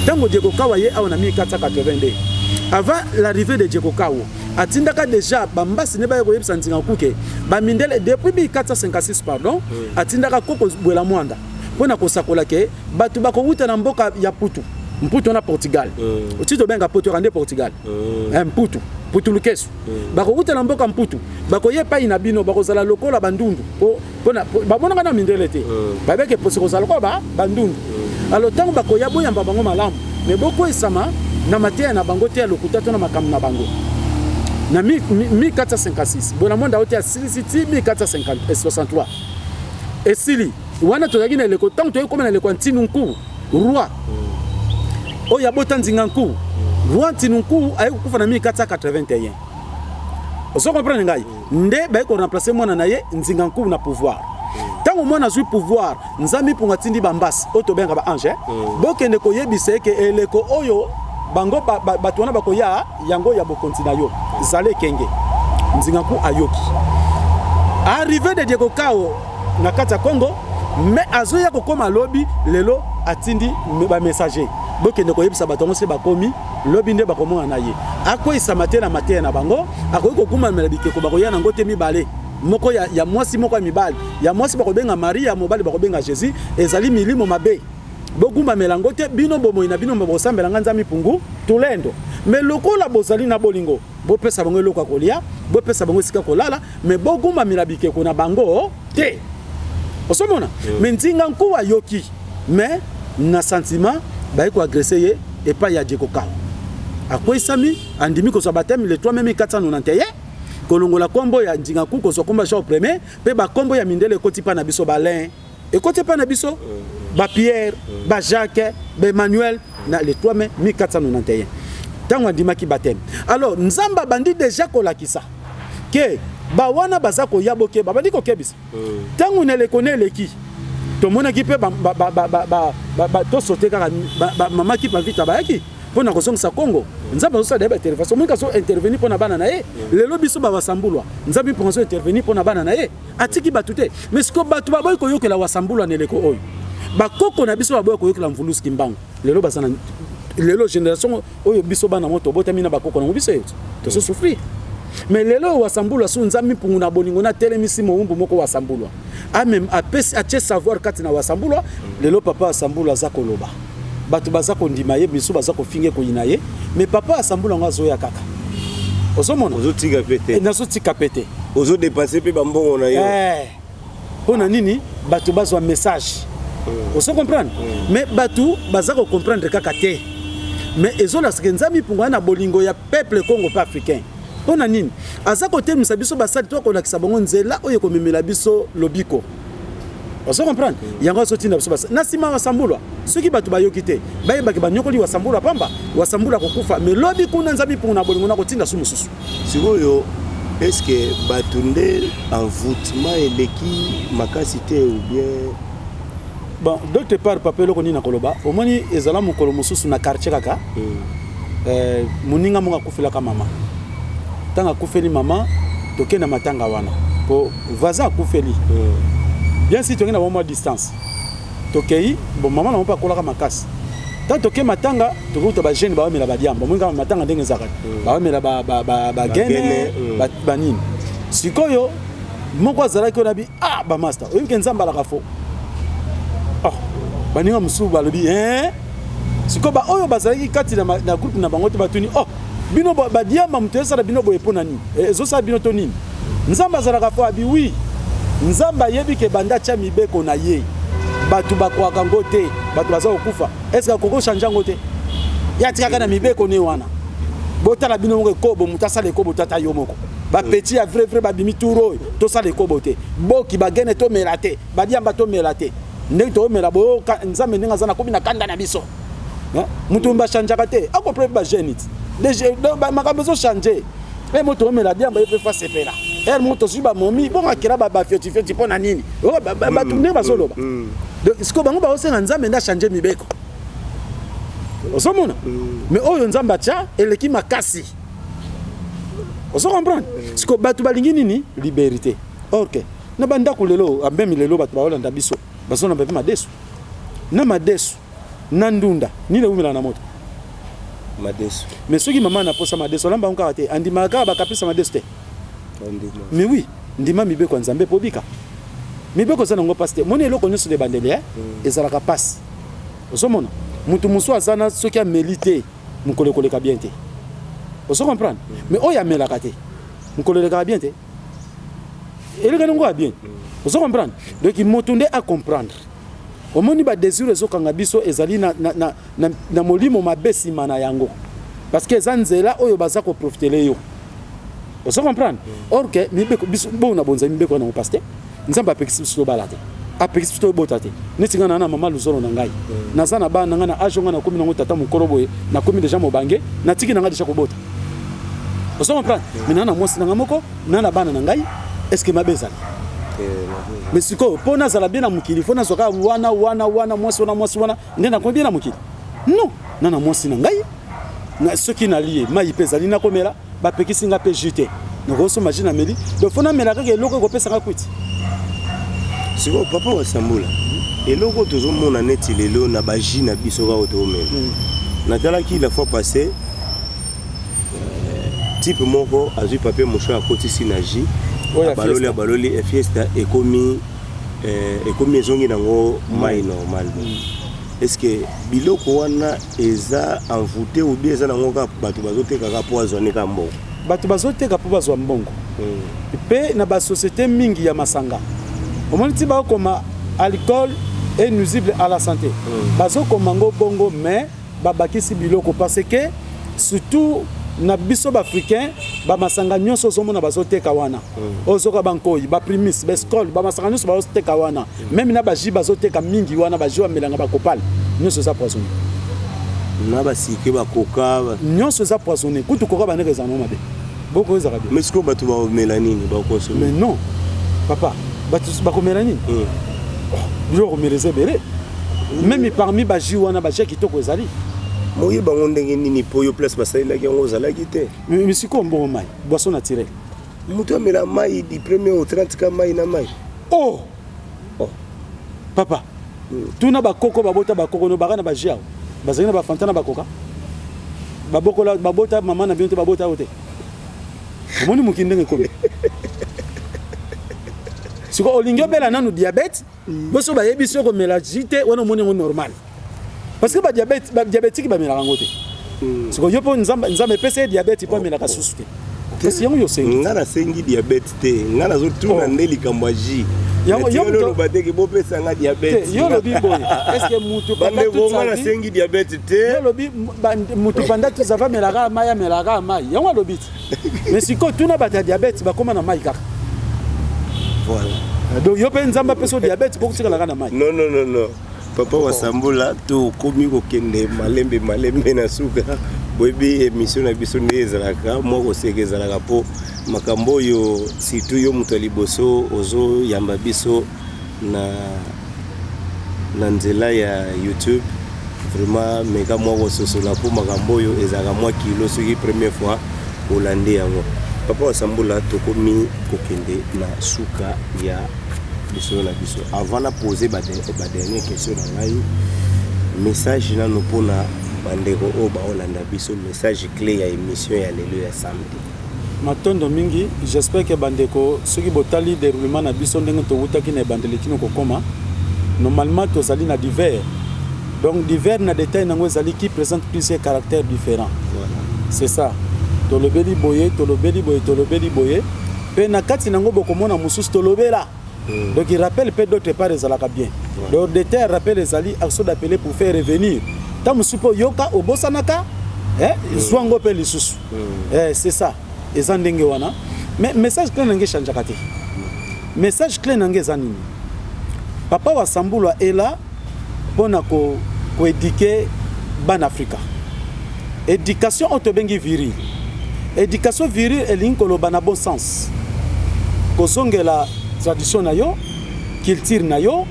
Tango Diego Kawa ye awa na 1482. Avant l'arrivée de Diego Kawa, atindaka déjà bambasi ne baye koyebisa Nzinga Nkuke, ba mindele depuis 1456 pardon, atindaka koko Bwela Mwanda pona kosakola ke bato bakowuta na mboka ya Putu. Mputu na Portugal. Oti tobenga Putu nde Portugal. Mputu, Putu Lukesu. Bakowuta na mboka Mputu, bakoya epai na bino, bakozala lokola bandundu po pona bamonaka na mindele te. Babeke posi kozala lokola bandundu. Alors ntango bakoya boyamba bango malamu, mais bokwesama na mateya na bango te ya lokuta to na makambo na bango. Na 1456 Bwela Mwanda ote asilisi ti 1463 esili wana tozalaki na eleko ntango toyei koma na eleko ya Ntinu Nkuwu roi oyo abota Nzinga Nkuwu roi Ntinu Nkuwu aye kokufa na 1481. Ozo comprendre ngai? Nde baye ko remplacer mwana na ye Nzinga Nkuwu na pouvoir. Ntango mwana azwi pouvoir, Nzambe Mpungu atindi bambasi oyo tobengaka ba ange, bokende koyebisa ye ke eleko oyo bango bato wana bakoya yango ya bokonzi na yo zala ekenge. Nzinga Nkuwu ayoki arrivée de Diego Kao na kati ya Congo, mais azoya kokoma lobi lelo atindi ba messager bokende koyebisa bato yango se bakomi lobi nde bakomona na ye akweyisama te na mateya na bango, akoki kogumbamela bikeko bakoya nango te mibale moko ya mwasi moko ya mibali ya mwasi bakobenga Marie ya mobali bakobenga Jésus ezali milimo mabe bogumbamela yango te bino bomoi na bino bokosambela nga Nzambe Mpungu Tulendo mais lokola bozali na bolingo bopesa bango eloko ya kolia bopesa bango esika kolala mais bogumbamela bikeko na bango te. Osomona? Mais Nzinga Nkuwu ayoki mais na sentiment baye ko agresser ye epai ya Diego Kao. Akweyisami andimi kozwa baptême le 3 mai 1491 kolongola kombo ya Nzinga Nkuwu kozwa kombo ya Jean Premier pe ba kombo ya mindele ekoti pa na biso ba Alain ekoti pa na biso ba Pierre ba Jacques ba Emmanuel na le 3 mai 1491 ntango andimaki baptême. Alors Nzambe abandi déjà kolakisa ke ba wana baza koya bokeba babandi kokebisa ntango na eleko na eleki tomonaki mpe tosote kaka mama Kimpa Vita bayaki mpo na kozongisa Congo. Nzambe azosala ye ba intervention omoni kazo intervenir mpo na bana na ye. Lelo biso bawasambulwa Nzambe mpo azo intervenir mpo na bana na ye atiki bato te. Mais sikoyo bato baboyi koyokela wasambulwa na eleko oyo bakoko na biso baboyi koyokela Mvuluzi Kimbangu lelo baza na lelo génération oyo biso bana mo tobotami na bakoko nango biso tozo souffrir. Mais lelo wasambulwa su Nzambe Mpungu na bolingo na telemisi mowumbu moko wasambulwa amem apesi atie savoir kati na wasambulwa. Lelo papa wasambulwa aza koloba bato baza kondima ye misu baza kofinga koyina ye mais papa wasambulwa ngo azoya kaka. Ozomona ozotika pe te nazotika pe te ozodepense pe bambongo na yo mpona nini bato bazwa message. Ozo comprendre? Mais bato baza ko comprendre kaka te. Mais ezolasaka Nzambe Mpungu na bolingo ya peuple Congo pe africain. Mpona nini aza kotemisa biso basali to akolakisa bango nzela oyo ekomemela biso lobiko. Ozo comprendre? Yango azotinda biso basa. Na nsima wasambulwa, soki bato bayoki te, bayebaki banyokoli wasambulwa pamba, wasambulwa akokufa, mais lobi kuna Nzambe mpungu na bolingo na kotinda su mosusu. Sikoyo est-ce que bato nde envoûtement eleki makasi te ou bien? Bon, d'autre part, papa, eloko nini nakoloba, omoni ezala mokolo mosusu na quartier kaka, moninga moko akufelaka mama. Ntango akufeli mama, tokende na matanga wana po voisin akufeli. Bien si tokende na mwa distance, tokei, bon, mama na mo mpe akolaka makasi. Ntango tokei matanga, tokokuta bajeune baomela badiamba. Omoni kaka matanga ndenge ezalaka, baomela bagene, banini. Sikoyo moko azalaki oyo nabi, ah, bamaster, oyebi ke Nzambe alaka fo. Oh, baninga mosusu balobi, hein? Sikoyo baoyo bazalaki kati na groupe na bango te batuni, oh, bino badiamba, moto ezosala bino boye mpo na nini? Ezosala bino to nini? Nzambe azalaka fo. Abi wi, Nzambe ayebi ke banda atya mibeko na ye, bato bakwaka yango te, bato baza kokufa. Est-ce akoki kochange yango te? Ye atikaka na mibeko ne wana. Botala bino moko, ekobo, moto asala ekobo, tata yo moko, bapeti ya vrai vrai babimi tour oyo, tosala ekobo te, boki bagene tomela te, badiamba tomela te, ndenge toomela boyo, Nzambe ndenge aza nakomi na kanda na biso. Moto bachangeaka te, akopre bajeune ti makambo ezochange. E moto omela diamba, ye mpe fa sepela ere moko tozwi bamomi bongo akela bafiotifioти mpo na nini? Bato ndenge bazoloba. Donc sikoyo bango baosenga Nzambe nde achange mibeko. Ozomona, mais oyo Nzambe atya eleki makasi. Ozo comprendre? Sikoyo bato balingi nini? Liberté. Ok, na bandako lelo, même lelo bato baolanda biso, bazolanda mpe madesu na madesu na ndunda. Nini ewumela na moto? Madesu. Mais soki mama na posa madesu, alamba yango kaka te, andimaka kaka bakapisa madesu te? Mais oui, ndima mibeko ya Nzambe mpo bika. Mibeko eza nango mpasi te. Moni, eloko nyonso na ebandeli ezalaka mpasi. Ozomona moto mosusu aza na soki ameli te, mokolo ekoleka bien te. Ozo comprendre? Mais oyo amelaka te, mokolo elekaka bien te, eleka nango ya bien. Ozo comprendre? Donc moto nde acomprendre. Omoni, badésir ezokanga biso ezali na molimo mabe nsima na yango, parce que eza nzela oyo baza koprofitele yo. Ozo comprendre? Or que mibeko biso bongo na bonzami, mibeko wana yango mpasi te. Nzambe apekisi biso tobala te, apekisi biso tobota te. Neti ngai na mama luzolo na ngai, naza na bana na ngai na age ngai nakomi nango tata mokolo boye, nakomi deja mobange, natiki na ngai deja kobota. Ozo comprendre? Mais naa na mwasi na ngai moko, na na bana na ngai, est ce que mabe ezali? Mais sikoyo mpo nazala bien na mokili, fo nazwa kaka wana wana wana, mwasi wana, mwasi wana, nde nakomi bien na mokili? Non, na na mwasi na ngai na, soki nalie mai mpe ezali nakomela, bapekisi nga mpe jus te, nakosomba jus nameli. Donc fo namela kaka eloko ekopesa nga kwiti. Sikoyo papa Wasambula, eloko tozomona neti lelo na bajus na biso kaka toomela, natalaki la fois passée type moko azwi papier mouchoir, akotisi na jus, abaloli, abaloli, fiesta ekomi, ekomi ezongi nango mai normal. Est ce que biloko wana eza envoûté ou bien eza nango kaka bato bazotekaka mpo azwani kaka mbongo? Bato bazoteka mpo bazwa mbongo. Mpe na basociété mingi ya masanga, omoni ti bakokoma "alcool est nuisible à la santé", bazokoma ngo bongo, mais babakisi biloko, parce que surtout na biso baafricain, bamasanga nyonso ozomona bazoteka wana, ozoka bankoi, baprimus, baskol, bamasanga nyonso bazoteka wana, même na bajus bazoteka mingi wana, bajus bamelanga, bakopale, nyonso eza poisonné. Na basike, bakoka. Nyonso eza poisonné. Kutu koka bandeko ezala nango mabe, boko ezalaka bien. Mais sikoyo bato bakomela nini? Bakonsome? Mais non papa, bato bakomela nini? Biloko komela eza ebele. Même parmi bajus wana, bajus ya kitoko ezali. Moyeba yango ndenge nini? Mpo yo place basalelaki yango ozalaki te. Mais sikoyo mbongo, mai, boisson naturelle. Moto amela mai du premier au 30 ka mai na mai. Oh, oh. Papa, tuna bakoko babota bakoko no baka na bajus awa, bazalaki na bafanta na bakoka, babokola, babota mama na bino te, babota yo te. Omoni mokili ndenge ekomi sikoyo, olingi obela nanu diabète. Boso bayebi soki komela jus te wana, omoni yango normal, parce que badiabétique bamelaka yango te. Sikoyo yo mpo Nzambe epesa ye diabète mpo amelaka susu te, kasi yango yo osengi. Nga nasengi diabète te, nga nazotuna nde likambo ya jus. Oloba teke bopesa nga diabète. Yo olobi boye, est ce que mutu Bandeko, nga nasengi diabète te. Yo olobi mutu panda tuzava amelaka mai, amelaka mai, yango alobi ti. Mais sikoyo tuna bato ya diabète, bakóma na mai kaka. Voilà. Donc yo mpe Nzambe apesa yo diabète mpo kotikalaka na mai. Non, non, non, non, papa Wasambula, tokomi kokende malembe malembe na suka. Boyebi émission na biso nde ezalaka mwa koseka, ezalaka mpo makambo oyo, surtout yo moto ya liboso ozoyamba biso na nzela ya YouTube. Vraiment, meka mwa kososola mpo makambo oyo ezalaka mwa kilo soki première fois olandi yango. Papa Wasambula, tokomi kokende na suka ya lisolo na biso. Avant na pose badernière question na ngai, message nano mpona bandeko oyo baolanda biso, message clé ya émission ya lelo ya samedi. Matondo mingi. J'espère que bandeko, soki botali déroulement na biso, ndenge towutaki na ebandeli kino kokoma, normalement tozali na divers. Donc divers na détail nango ezali qui présente plusieurs caractères différents. Voilà. C'est ça, tolobeli boye, tolobeli boye, tolobeli boye, mpe na kati nango bokomona mosusu tolobela. Donc il rappelle mpe d'autre part ezalaka bien. Donc détail, rappel ezali action d'appeler pour faire revenir. Ntango mosusu mpe oyoka, obosanaka, zwa yango mpe lisusu. C'est ça, eza ndenge wana. Mais message clé nange echangeaka te. Message clé nange eza nini? Papa Wasambulwa ela mpona koéduquer bana Afrika, éducation oyo tobengi virile. Éducation virile elingi koloba na bon sens, kozongela tradition na yo, culture na yo,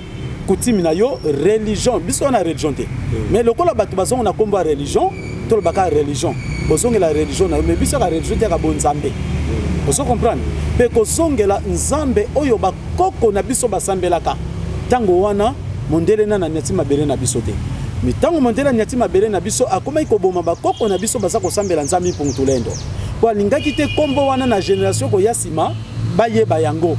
coutume na yo, religion. Biso wana religion te, mais lokola bato bazongo na nkombo ya religion, tolobaka religion, kozongela religion na yo. Mais biso kaka religion te, kaka bonzambe. Ozo comprendre? Mpe kozongela Nzambe oyo bakoko na biso basambelaka. Ntango wana mondele nana aniati mabele na biso te. Mais ntango mondele aniati mabele na biso, akomaki koboma bakoko na biso baza kosambela Nzambe Mpungutulendo, mpo alingaki te nkombo wana na génération koya nsima bayeba yango,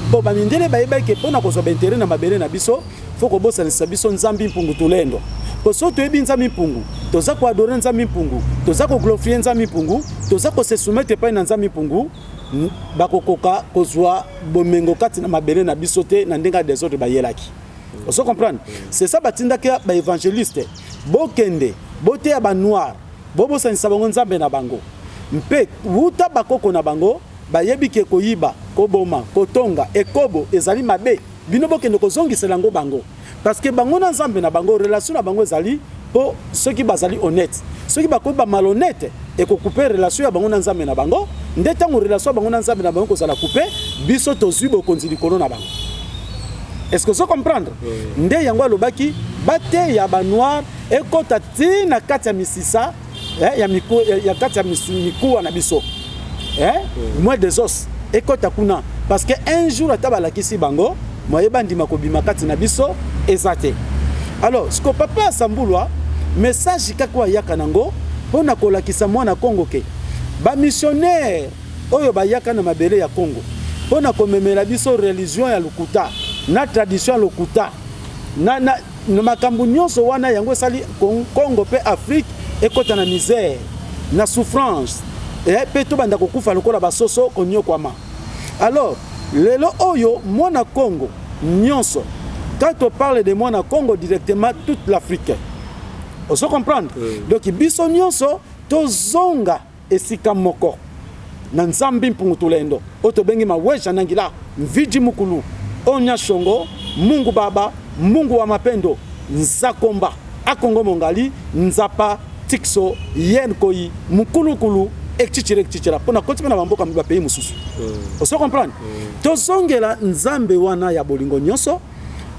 mpo bamindele bayebaki ke mpona kozwa baintérêt na mabele na biso, faut kobosanisa biso Nzambe Mpungutulendo. Mpo soki toyebi Nzambe Mpungu, toza koadorer Nzambe Mpungu, toza koglorifier Nzambe Mpungu, toza kose soumettre epai na Nzambe Mpungu, bakokoka kozwa bomengo kati na mabele na biso te na ndenge ya désordre bayelaki. Ozo comprendre? C'est ça, batindaki baévangéliste: bokende boteya banoir, bobosanisa bango Nzambe na bango. Mpe wuta bakoko na bango bayebi ke koyiba, koboma, kotonga ekobo ezali mabe. Bino bokende kozongisela yango bango, parce que bango na Nzambe na bango, relation na bango ezali mpo soki bazali honnête. Soki bakomi bamalhonnête, ekocouper relation ya bango na Nzambe na bango. Nde ntango relation ya bango na Nzambe na bango kozala coupé, biso tozwi bokonzi likolo na bango. Est-ce que ozo comprendre? Nde yango alobaki bateya banoir, ekɔta ti na kati ya misisa, ya kati ya mikuwa na biso, moelle des os, ekɔta kuna, parce que un jour ata balakisi bango moye, bandima kobima kati na biso eza te. Alors siko papa Asambulwa, message kaka oyo ayaka nango mpo na kolakisa mwana Kongo ke bamissionnaire oyo bayaka na mabele ya Kongo mpo na komemela biso religion ya lokuta na tradition ya lokuta na makambo nyonso wana, yango esali Kongo mpe Afrique ekɔta na misère, na souffrance, mpe tobanda kokufa lokola basoso, konyokwama. Alors lelo oyo mwana Congo nyonso, quand on parle de mwana Congo, directement toute l'Afrique, ozo comprendre? Donc biso nyonso tozonga esika moko na Nzambe Mpungu Tulendo oyo tobengi Maweja Nangila Mviji Mukulu Onya Shongo, Mungu Baba, Mungu wa mapendo, Nzakomba Akongo Mongali Nzapa Tikso Yen Koi Mukulukulu ekchichira ekchichira, mpona koti mpe na bamboka bapays mosusu. Ozo comprendre? Tozongela Nzambe wana ya bolingo nyonso,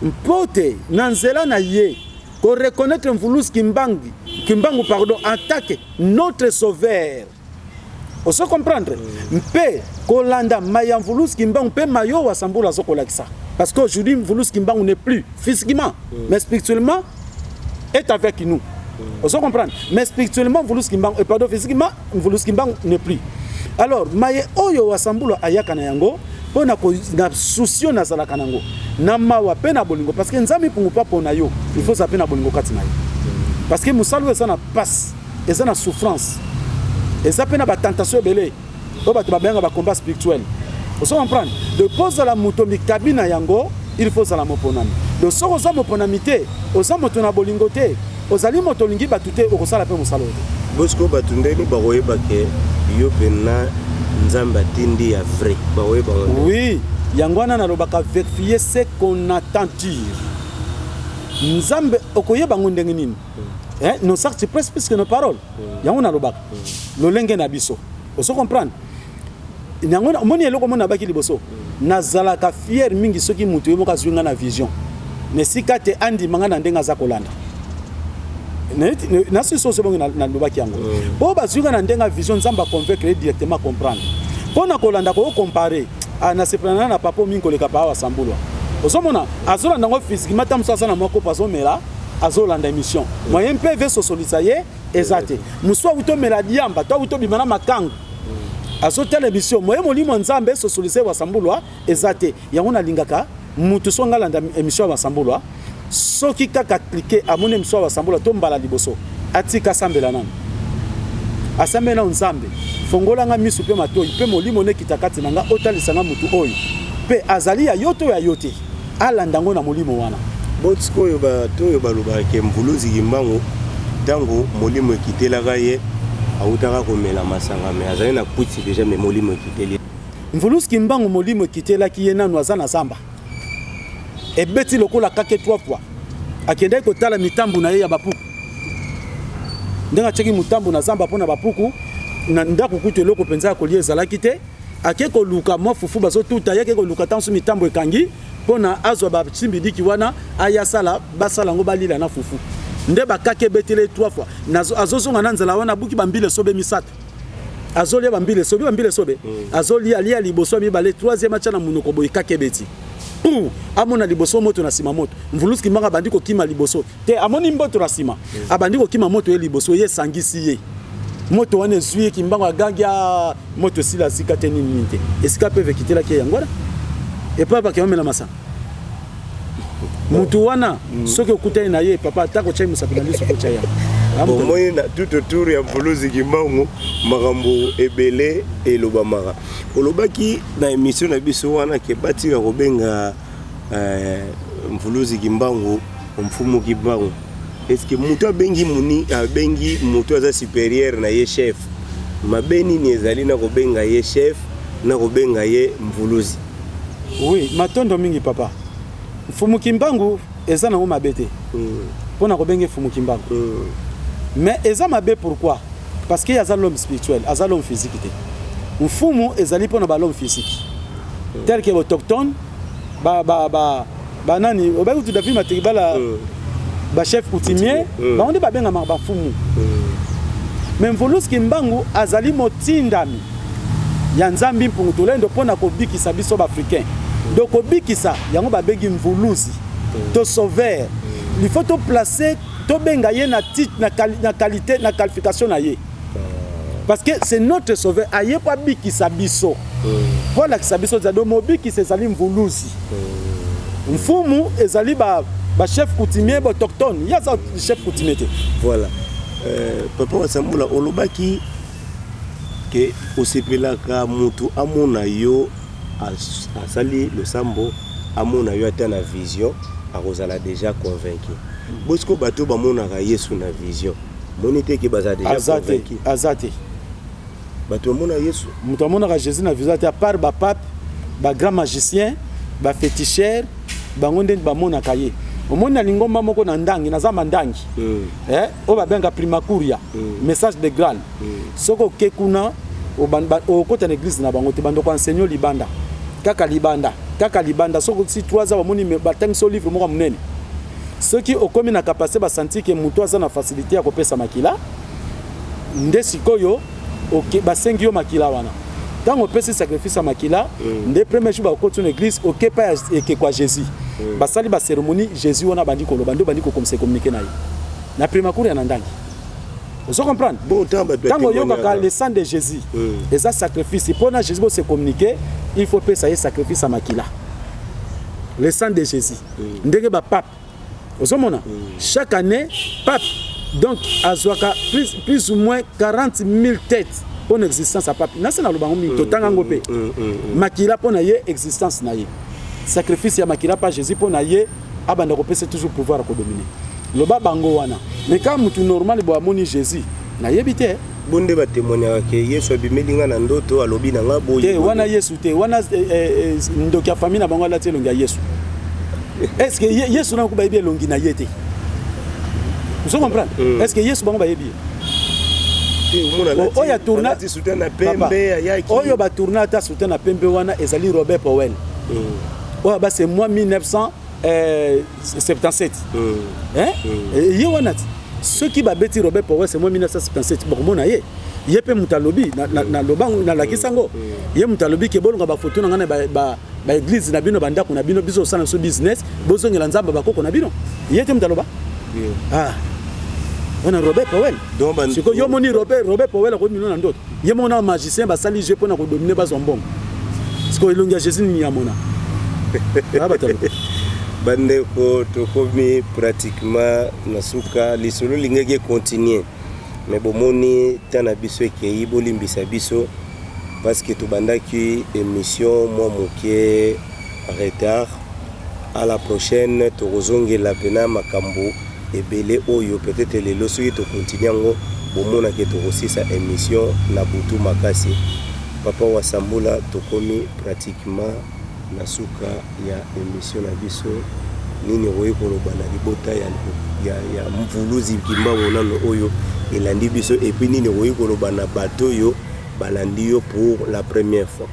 mpo te na nzela na ye koreconnaître Mvuluzi Kimbangu, Kimbangu pardon, en tant que notre sauveur. Ozo comprendre? Mpe kolanda maya Mvuluzi Kimbangu mpe mayo Wasambula azokolakisa, parce qu'aujourd'hui Mvuluzi Kimbangu n'est plus physiquement, mais spirituellement est avec nous. Ozo comprendre? Mais spirituellement Mvuluzi Kimbangu, pardon, physiquement Mvuluzi Kimbangu n'est plus. Alors maye oyo Wasambula ayaka na yango mpo na souci oyo nazalaka nango na mawa mpe na bolingo, parce que Nzambe mpungu mpa mpo na yo, il faut ozala mpe na bolingo kati na yo, parce que mosala oyo eza na pasi, eza na souffrance, eza mpe na batentation ebele oyo bato babenga bacombat spirituel. Ozo comprendre? De mpo ozala moto mikabi na yango, il faut ozala moponami. Donc soki oza moponami te, oza moto na bolingo te, ozali moto olingi bato te, okosala mpe mosala oyo te. Bosiko bato ndeni bakoyeba ke yo mpena Nzambe atindi ya vrai, bakoyeba ngo ndenge? Oui. Yango wana nalobaka verifier ce qu'on attend dire. Nzambe okoyeba yango ndenge nini? Eh, nos actes pressent plus que nos paroles. Yango nalobaka. Lolenge na biso. Ozo comprendre? Yango omoni eloko mona nabaki liboso. Nazalaka fier mingi soki moto ye moko azwi nga na vision. Na esika te andima nga na ndenge aza kolanda. Nasi soso bongo nalobaki yango. Po bazwi nga na ndenge ya vision, Nzambe a convaincre ye directement comprendre. Po na kolanda ko comparer, ah nasepelana na papa mingi koleka pa awa Sambulwa. Ozomona azolanda yango physiquement ta mosusu aza na mwa kopo azomela, azolanda émission. Moyen mpe ve sosolisa ye eza te. Mosusu awuti omela diamba to awuti obima na makangu. Azotala émission, moyen molimo ya Nzambe esosolisa ye Wasambulwa eza te. Yango nalingaka mutu so nga landa émission ya Wasambulwa, soki kaka cliquer amoni émission ya Wasambulwa to mbala liboso atika asambela nanu. Asambeli nanu Nzambe, fongola nga misu pe matoyi pe molimo nekita kati na nga otalisa nga mutu oyo pe azali ya yo to ya yo te. Alanda ngo na molimo wana. Bon sikoyo bato oyo balobaka ke Mvuluzi Kimbangu ntango molimo ekitelaka ye awutaka komela masanga mais azali na kwiti deja mais molimo ekiteli ye. Mvuluzi Kimbangu molimo ekitelaki ye nanu aza na zamba ebeti lokola kake trois fois akendaki kotala mitambu na ye ya bapuku ndenge atiaki mutambu na zamba mpo na bapuku na ndako kutu eloko mpenza ya kolia ezalaki te. Ake koluka mwa fufu bazotuta ye, ake koluka ntango mitambo ekangi mpo na azwa basimbidiki wana aya asala basala yango balila na fufu nde bakaki ebetele ye trois fois. Azozonga na nzela wana abuki bambila esobe misato, azolia bambila esobe, bambila esobe azolia alia liboso ya mibale, troisième atya na monoko boye kaka ebeti pour amona liboso moto na nsima moto. Mvuluzi Kimbangu abandi kokima liboso te, amoni mboto na nsima abandi kokima moto ye liboso ye esangisi ye moto wana ezwi ye. Kimbangu agangi a moto esila esika te nini nini te esika mpe vekitelaki ye yango wana epai bakei omela masanga mutu wana soki okutani na ye papa ata kotyai mosapi na liso kotya yango. Bomoi na tout autour ya Mvuluzi Kimbangu makambo ebele elobamaka. Olobaki na émission na biso wana ke batika kobenga Mvuluzi Kimbangu Mfumu Kimbangu. Est-ce que moto abengi muni abengi moto aza supérieur na ye chef, mabe nini ezali na kobenga ye chef na kobenga ye Mvuluzi? Oui, matondo mingi papa. Mfumu Kimbangu eza nango mabe te mpona kobenga Mfumu Kimbangu. Mais eza mabe pourquoi? Parce que aza l'homme spirituel, aza l'homme physique te. Mfumu ezali mpona ba l'homme physique. Tel que autochtone ba ba ba banani obayi kutu David Mateki bala ba chef coutumier bango nde babengamaka ba mfumu. Mais Mvuluzi Kimbangu azali motindami ya Nzambi Mpungu Tulendo mpona kobikisa biso ba africain. Donc kobikisa yango babengi Mvuluzi to sauveur. Il faut to placer tobenga ye na titre na, na qualité na qualification na ye. Parce que c'est notre sauveur aye po abikisa biso. Po alakisa biso zado mobikisa ezali Mvuluzi. Mfumu ezali ba ba chef coutumier ba autochtone. Ye aza chef coutumier te. Voilà. Papa Wasambula olobaki ke osepelaka mutu amona yo asali losambo amona yo ata na vision akozala déjà convaincu. Bosiko bato bamonaka Yesu na vision moni te ke baza déjà Aza te, convaincu. aza te. Bato bamona Yesu. Moto amonaka Jésus na vision te à part ba pape, ba grand magicien, ba féticheur, bango nde bamonaka ye. Omoni na lingomba moko na ndangi, na zamba ndangi. Eh, oyo babengaka primacuria, message de Graal. Soki oke kuna okota na église na bango te, bandoko enseignant libanda. Kaka libanda, kaka libanda. Soki si 3 ans bamoni batangisi yo livre moko ya monene. Soki okomi na capacité basanti ke moto aza na facilité ya kopesa makila, nde sikoyo basengi yo makila wana. Ntango opesi sacrifice ya makila, nde premier jour bakoti na église, oke pa ya ekeko ya Jésus. Basali ba cérémonie, Jésus wana bandi koloba, nde bandi kokomisa communiquer na ye. Na primacuria na ndangi. Ozo comprendre? Bon, tant bato Ntango oyokaka batémoignaka. le sang de Jésus, eza sacrifice. Mpona Jésus bose communiquer, il faut pesa ye sacrifice ya makila. Le sang de Jésus. Ndenge ba pape ozomona chaque année pape donc azwaka plus ou moins 40 000 têtes mpona existence ya pape. Nasi naloba yango mingi, totanga yango mpe. Makila mpona ye existence na ye, sacrifice ya makila pa Jésus mpona ye abanda kopesa toujours pouvoir ya kodominer. Loba bango wana, mais kaka mutu normal boye amoni Jésus, nayebi te. Bo nde batémoignaka ke Yesu abimeli nga na ndoto, alobi na nga boye. Te, wana Yesu te, wana ndoki ya famille na bango alati elongi ya Yesu. Est ce que Yesu nango bayebi elongi na ye te? Ozo comprendre? Est ce que Yesu bango bayebi ye? Oyo atourna soutane na pembe ayaki. Oyo batourna ata soutane na pembe wana ezali Robert Powell. Oyo ba c'est moi 1977. Hein? Ye wana ti soki babeti Robert Powell c'est moi 1977, bakomona ye. Ye mpe moto alobi, nalakisa yango, ye moto alobi ke bolonga bafoto na ngai na baéglise na bino, bandako na bino, biso osala biso business, bozongela Nzambe bakoko na bino. Ye te moto aloba. Ah, wana Robert Powell. Sikoyo yo moni Robert Powell akomi mino na ndoto, ye moko na magicien basali jeu mpona kodominer, bazwa mbongo. Sikoyo elongi ya Jésus nini yamona? Bandeko, tokomi pratiquement na suka. Lisolo lingaki econtinue, mais bomoni ta na biso ekei. Bolimbisa biso parce que tobandaki émission mwa moke retard. À la prochaine, tokozongela mpena makambo ebele oyo. Peut-être lelo soki tokontinue yango, bomonake tokosisa émission na butu makasi. Papa Wasambula, tokomi pratiquement na suka ya émission na biso. Nini okoki koloba na libota ya Mvuluzi Kimbangu nano oyo elandi biso, et puis nini okoki koloba na bato oyo balandi yo pour la première fois?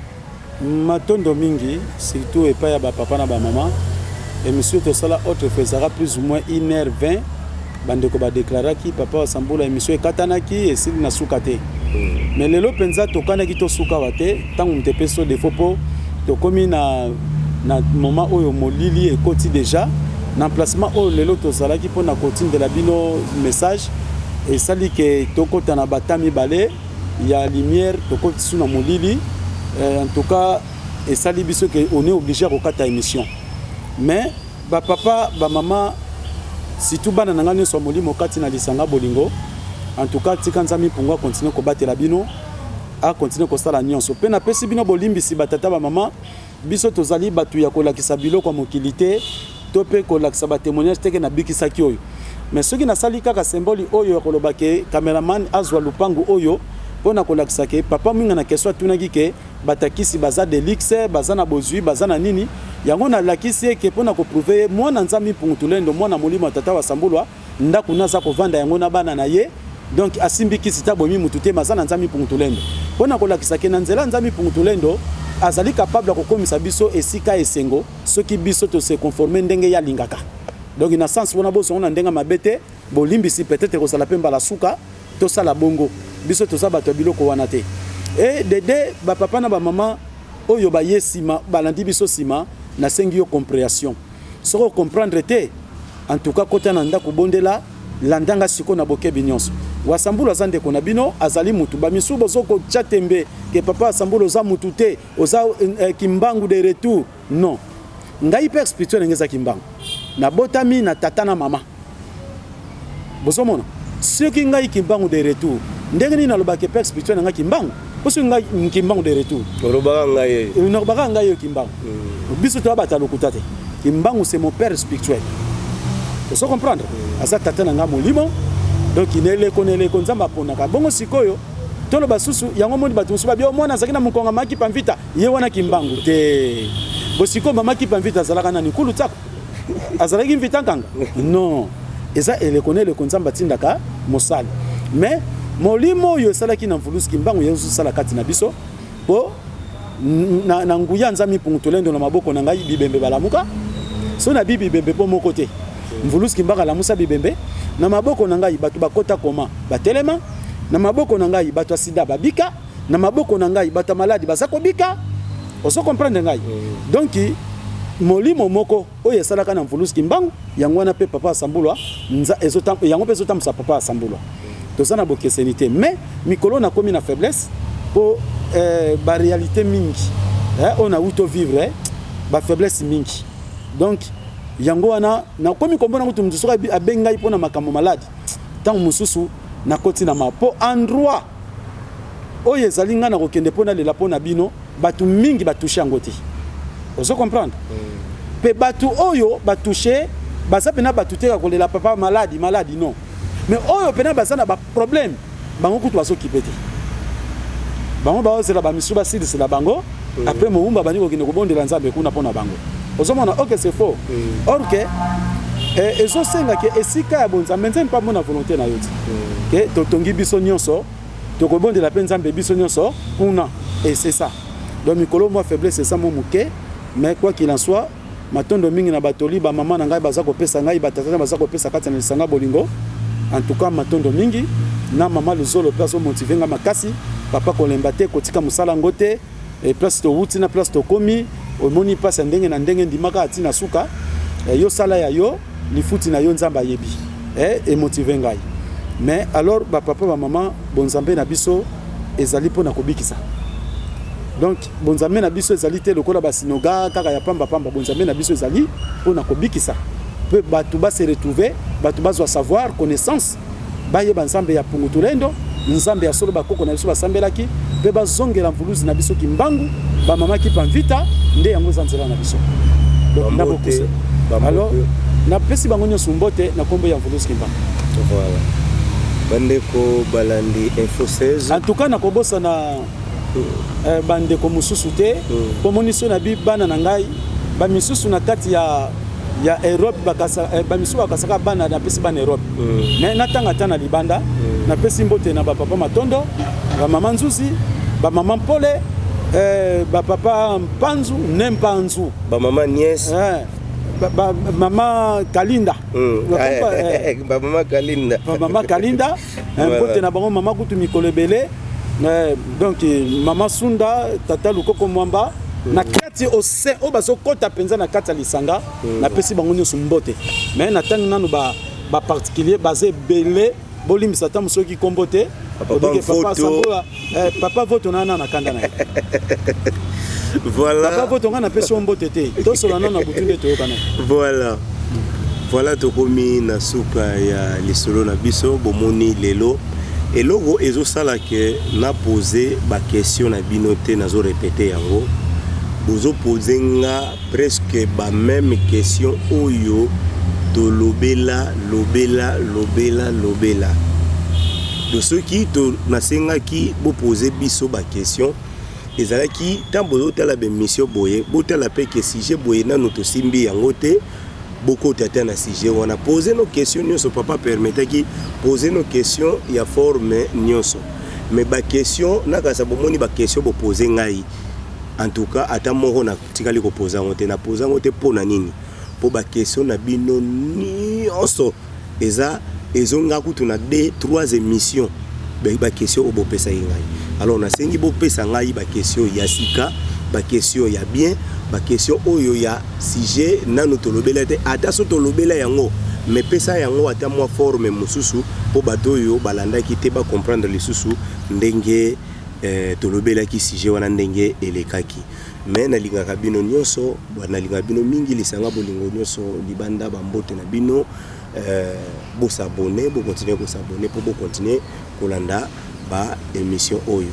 Matondo mingi, surtout epai ya bapapa na bamama. Émission tosala autrefois ezalaka plus ou moins 1 heure 20. Bandeko badeklaraki: "Papa Wasambula, émission ekatanaki, esili na suka te." Mais lelo mpenza tokanaki tosuka awa te. Ntango moto epesi so défaut, mpo tokomi na moment oyo molili ekoti déjà na emplacement oyo lelo tozalaki mpona kotindela bino message, esali ke tokɔta na bata mibale ya lumière, tokoti su na molili. En tout cas esali biso ke on est obligé ya kokata émission. Mais bapapa, bamama, surtout bana na ngai nyonso ya molimo kati na lisanga bolingo, en tout cas tika Nzambe mpungu akontinue kobatela bino, akontinue kosala nyonso. Mpe napesi bino bolimbisi, batata, bamama. Biso tozali bato ya kolakisa biloko ya mokili te, to mpe kolakisa batémoignage teke nabikisaki oyo. Mais soki nasali kaka symbole oyo ya koloba ke cameraman azwa lupangu oyo mpo na kolakisa ke papa Mwinga na question atunaki ke batakisi baza de luxe, baza na bozwi, baza na nini, yango nalakisi ye ke mpo na koprouver ye mwana Nzambe Mpungu Tulendo, mwana molimo ya tata Wasambulwa, ndako na aza kovanda yango na bana na ye. Donc asimbi kisi te, abomi mutu te, maza na Nzambe Mpungu Tulendo, mpo na kolakisa ke na nzela Nzambe Mpungu Tulendo azali capable ya kokomisa biso esika esengo soki biso tose conforme ndenge ye alingaka. Donc na sens wana, bozongo na ndenge mabe te, bolimbisi. Peut-être kozala mpe mbala suka tosala bongo. Biso toza bato ya biloko wana te. E dede, bapapa na bamama oyo baye nsima, balandi biso nsima, nasengi yo compréhension. Soki ocomprendre te, en tout cas kota na ndako, bondela, landanga sikoyo na bokebi nyonso. Wasambulu aza ndeko na bino, azali mutu. Bamisusu bozo kotya tembe ke papa Wasambulu oza mutu te, oza Kimbangu de retour. Non, ngai père spirituel ndenge eza Kimbangu, nabotami na tata na mama. Bozomona, soki ngai Kimbangu de retour, ndenge nini nalobaki père spirituel na ngai Kimbangu? Po soki ngai Kimbangu de retour, olobaka ngai. Nalobaka ngai oyo Kimbangu. Biso toyabata lokuta te. Kimbangu, c'est mon père spirituel, ozo comprendre? Aza tata na ngai molimo. Donc na eleko na eleko Nzambe aponaka bongo. Sikoyo toloba susu yango, moni bato mosusu babi: "Mwana azalaki na mokonga mama Kipa Mvita, ye wana Kimbangu te." Bo sikoyo mama Kipa Mvita azalaka nani? Kulu Tsako azalaki Mvita Nkanga? Non, eza eleko na eleko Nzambe atindaka mosali. Mais molimo oyo esalaki na Mvuluzi Kimbangu, ye ozosala kati na biso, mpo na nguya Nzambe Mpungu Tolendo na maboko na ngai, bibembe balamuka. So na bi bibembe mpo moko te, Mvuluzi Kimbangu alamusa bibembe na maboko na ngai, bato bakota koma batelema na maboko na ngai, bato ya sida babika na maboko na ngai, bato ya maladi baza kobika. Ozo comprendre ngai? Donc molimo moko oyo esalaka na Mvuluzi Kimbangu, yango wana mpe papa Asambulwa, yango mpe ezotambusa papa Asambulwa. Toza na bokeseni te. Mais mikolo nakomi na faiblesse mpo baréalité mingi oyo nauti ovivre, bafaiblesse mingi. Donc yango wana nakomi komona kutu motu soki abengi ngai mpona makambo maladi, ntango mosusu nakoti na ma mpo endroit oyo ezali ngai na kokende mpo nalela mpo na bino. Bato mingi batouche yango te, ozo comprendre? Mpe bato oyo batouche baza mpena bato te ya kolela papa maladi maladi, non. Mais oyo mpena baza na baproblème, Bango kutu bazokipe te. Bango baozela bamisusu basilisela bango. Après mowumba bandi kokende kobondela Nzambe kuna mpo na bango. Ozomona, ok, c'est faux. Or que ezosenga ke esika ya bonzambe, Nzambe mpe amona volonté na yo ti ke totongi biso nyonso, tokobondela mpe Nzambe biso nyonso kuna, et c'est ça. Donc mikolo mwa faiblesse eza mo moke, mais quoi qu'il en soit, matondo mingi na batoli bamama na ngai baza kopesa ngai, batata baza kopesa kati na lisanga bolingo. En tout cas, matondo mingi na mama Luzolo mpe azomotiver nga makasi. Papa, kolemba te, kotika mosala yango te. E place towuti na place tokomi, omoni mpasi ya ndenge na ndenge, ndimaka ati na suka. Yo sala ya yo, lifuti na yo Nzambe ayebi. Emotiver ngai. Mais alors, bapapa, bamama, bonzambe na biso ezali mpona kobikisa. Donc bonzambe na biso ezali te lokola basinoga kaka ya pambapamba. Bonzambe na biso ezali mpona kobikisa mpe bato base retrouver, bato bazwa savoir, connaissance, bayeba Nzambe ya Pungutulendo, Nzambe ya solo bakoko na biso basambelaki, mpe bazongela mvuluzi na biso Kimbangu, bamama Kipa Mvita. Nde yango eza nzela na biso. Donc na bokuse, alors napesi bango nyonso mbote na nkombo ya mvuluzi Kimbangu. Voilà, bandeko balandi Info 16. En tout cas, nakobosana bandeko mosusu te, mpo moni so na bi bana na ngai bamisusu na kati ya Europe bakasa, bamisusu bakasaka bana. Napesi bana Europe, mais natanga ata na libanda. Napesi mbote na bapapa Matondo, bamama Nzuzi, bamama Mpole, bapapa Mpanzu ne Mpanzu. Bamama Nies. Mama Kalinda. Bamama Kalinda. Bamama Kalinda, mbote na bango. Mama kutu mikolo ebele. Donc mama Sunda, tata Lukoko Mwamba na kati ose oyo bazokɔta mpenza na kati ya lisanga, napesi bango nyonso mbote. Mais natangi nanu baparticulier, baza ebele, bolimbisa ata mosoki kombo te. Papa Voto na na kanda na ye. Voilà. Papa Voto, ngai napesi yo mbote te, tosola nano na butu nde toyokana. Voilà, tokomi na suka ya lisolo na biso. Bomoni lelo eloko ezosala ke napose baquestion na bino te, nazorépéter yango. Bozopose nga presque bameme question oyo tolobela, lobela, lobela, lobela. Do soki nasengaki bopose biso baquestion, ezalaki ntango bozotala baémission boye, botala mpe ke sujet boye nanu tosimbi yango te, bokota te na sujet wana. Pose nos question nyonso, papa permettaki, pose nos question ya forme nyonso. Mais baquestion nakasa, bomoni baquestion bopose ngai, en tout cas ata moko natikali kopoza yango te. Napoza yango te mpo na nini? Mpo baquestion na bino nyonso eza ezonga kutu na 2 3 émissions, baquestion oyo bopesaki ngai. Alors nasengi bopesa ngai baquestion ya sika, baquestion ya bien, baquestion oyo ya sujet nanu tolobela te. Ata so tolobela yango, mais pesa yango ata mwa forme mosusu mpo bato oyo balandaki te bacomprendre lisusu ndenge tolobelaki sujet wana, ndenge elekaki. Mais nalingaka bino nyonso, nalingaka bino mingi. Lisanga bolingo nyonso libanda, bambote na bino. Bos'abonner, bocontinuer kos'abonner mpo bocontinuer kolanda baémission oyo.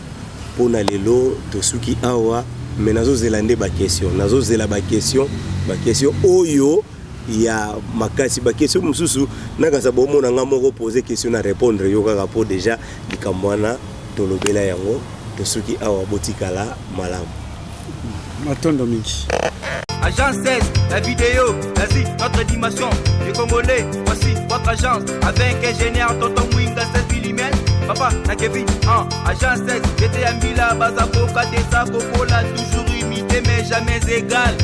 Mpona lelo tosuki awa, mais nazozela nde baquestion, nazozela baquestion, baquestion oyo ya makasi. Baquestion mosusu nakasa bomona nga moko pose question na répondre yo kaka, mpo déjà likambo wana tolobela yango. Tosuki awa, botikala malamu. Matondo mingi. Agence 16, la vidéo, l'Asie, notre dimension. Les Congolais, voici votre agence. Avec ingénieur Tonton Mwinga 16 mm. Papa, na Kevin, 1. Agence 16, j'étais à Mila, Bazaboka, Tessa, Cocola, toujours imité, mais jamais égal.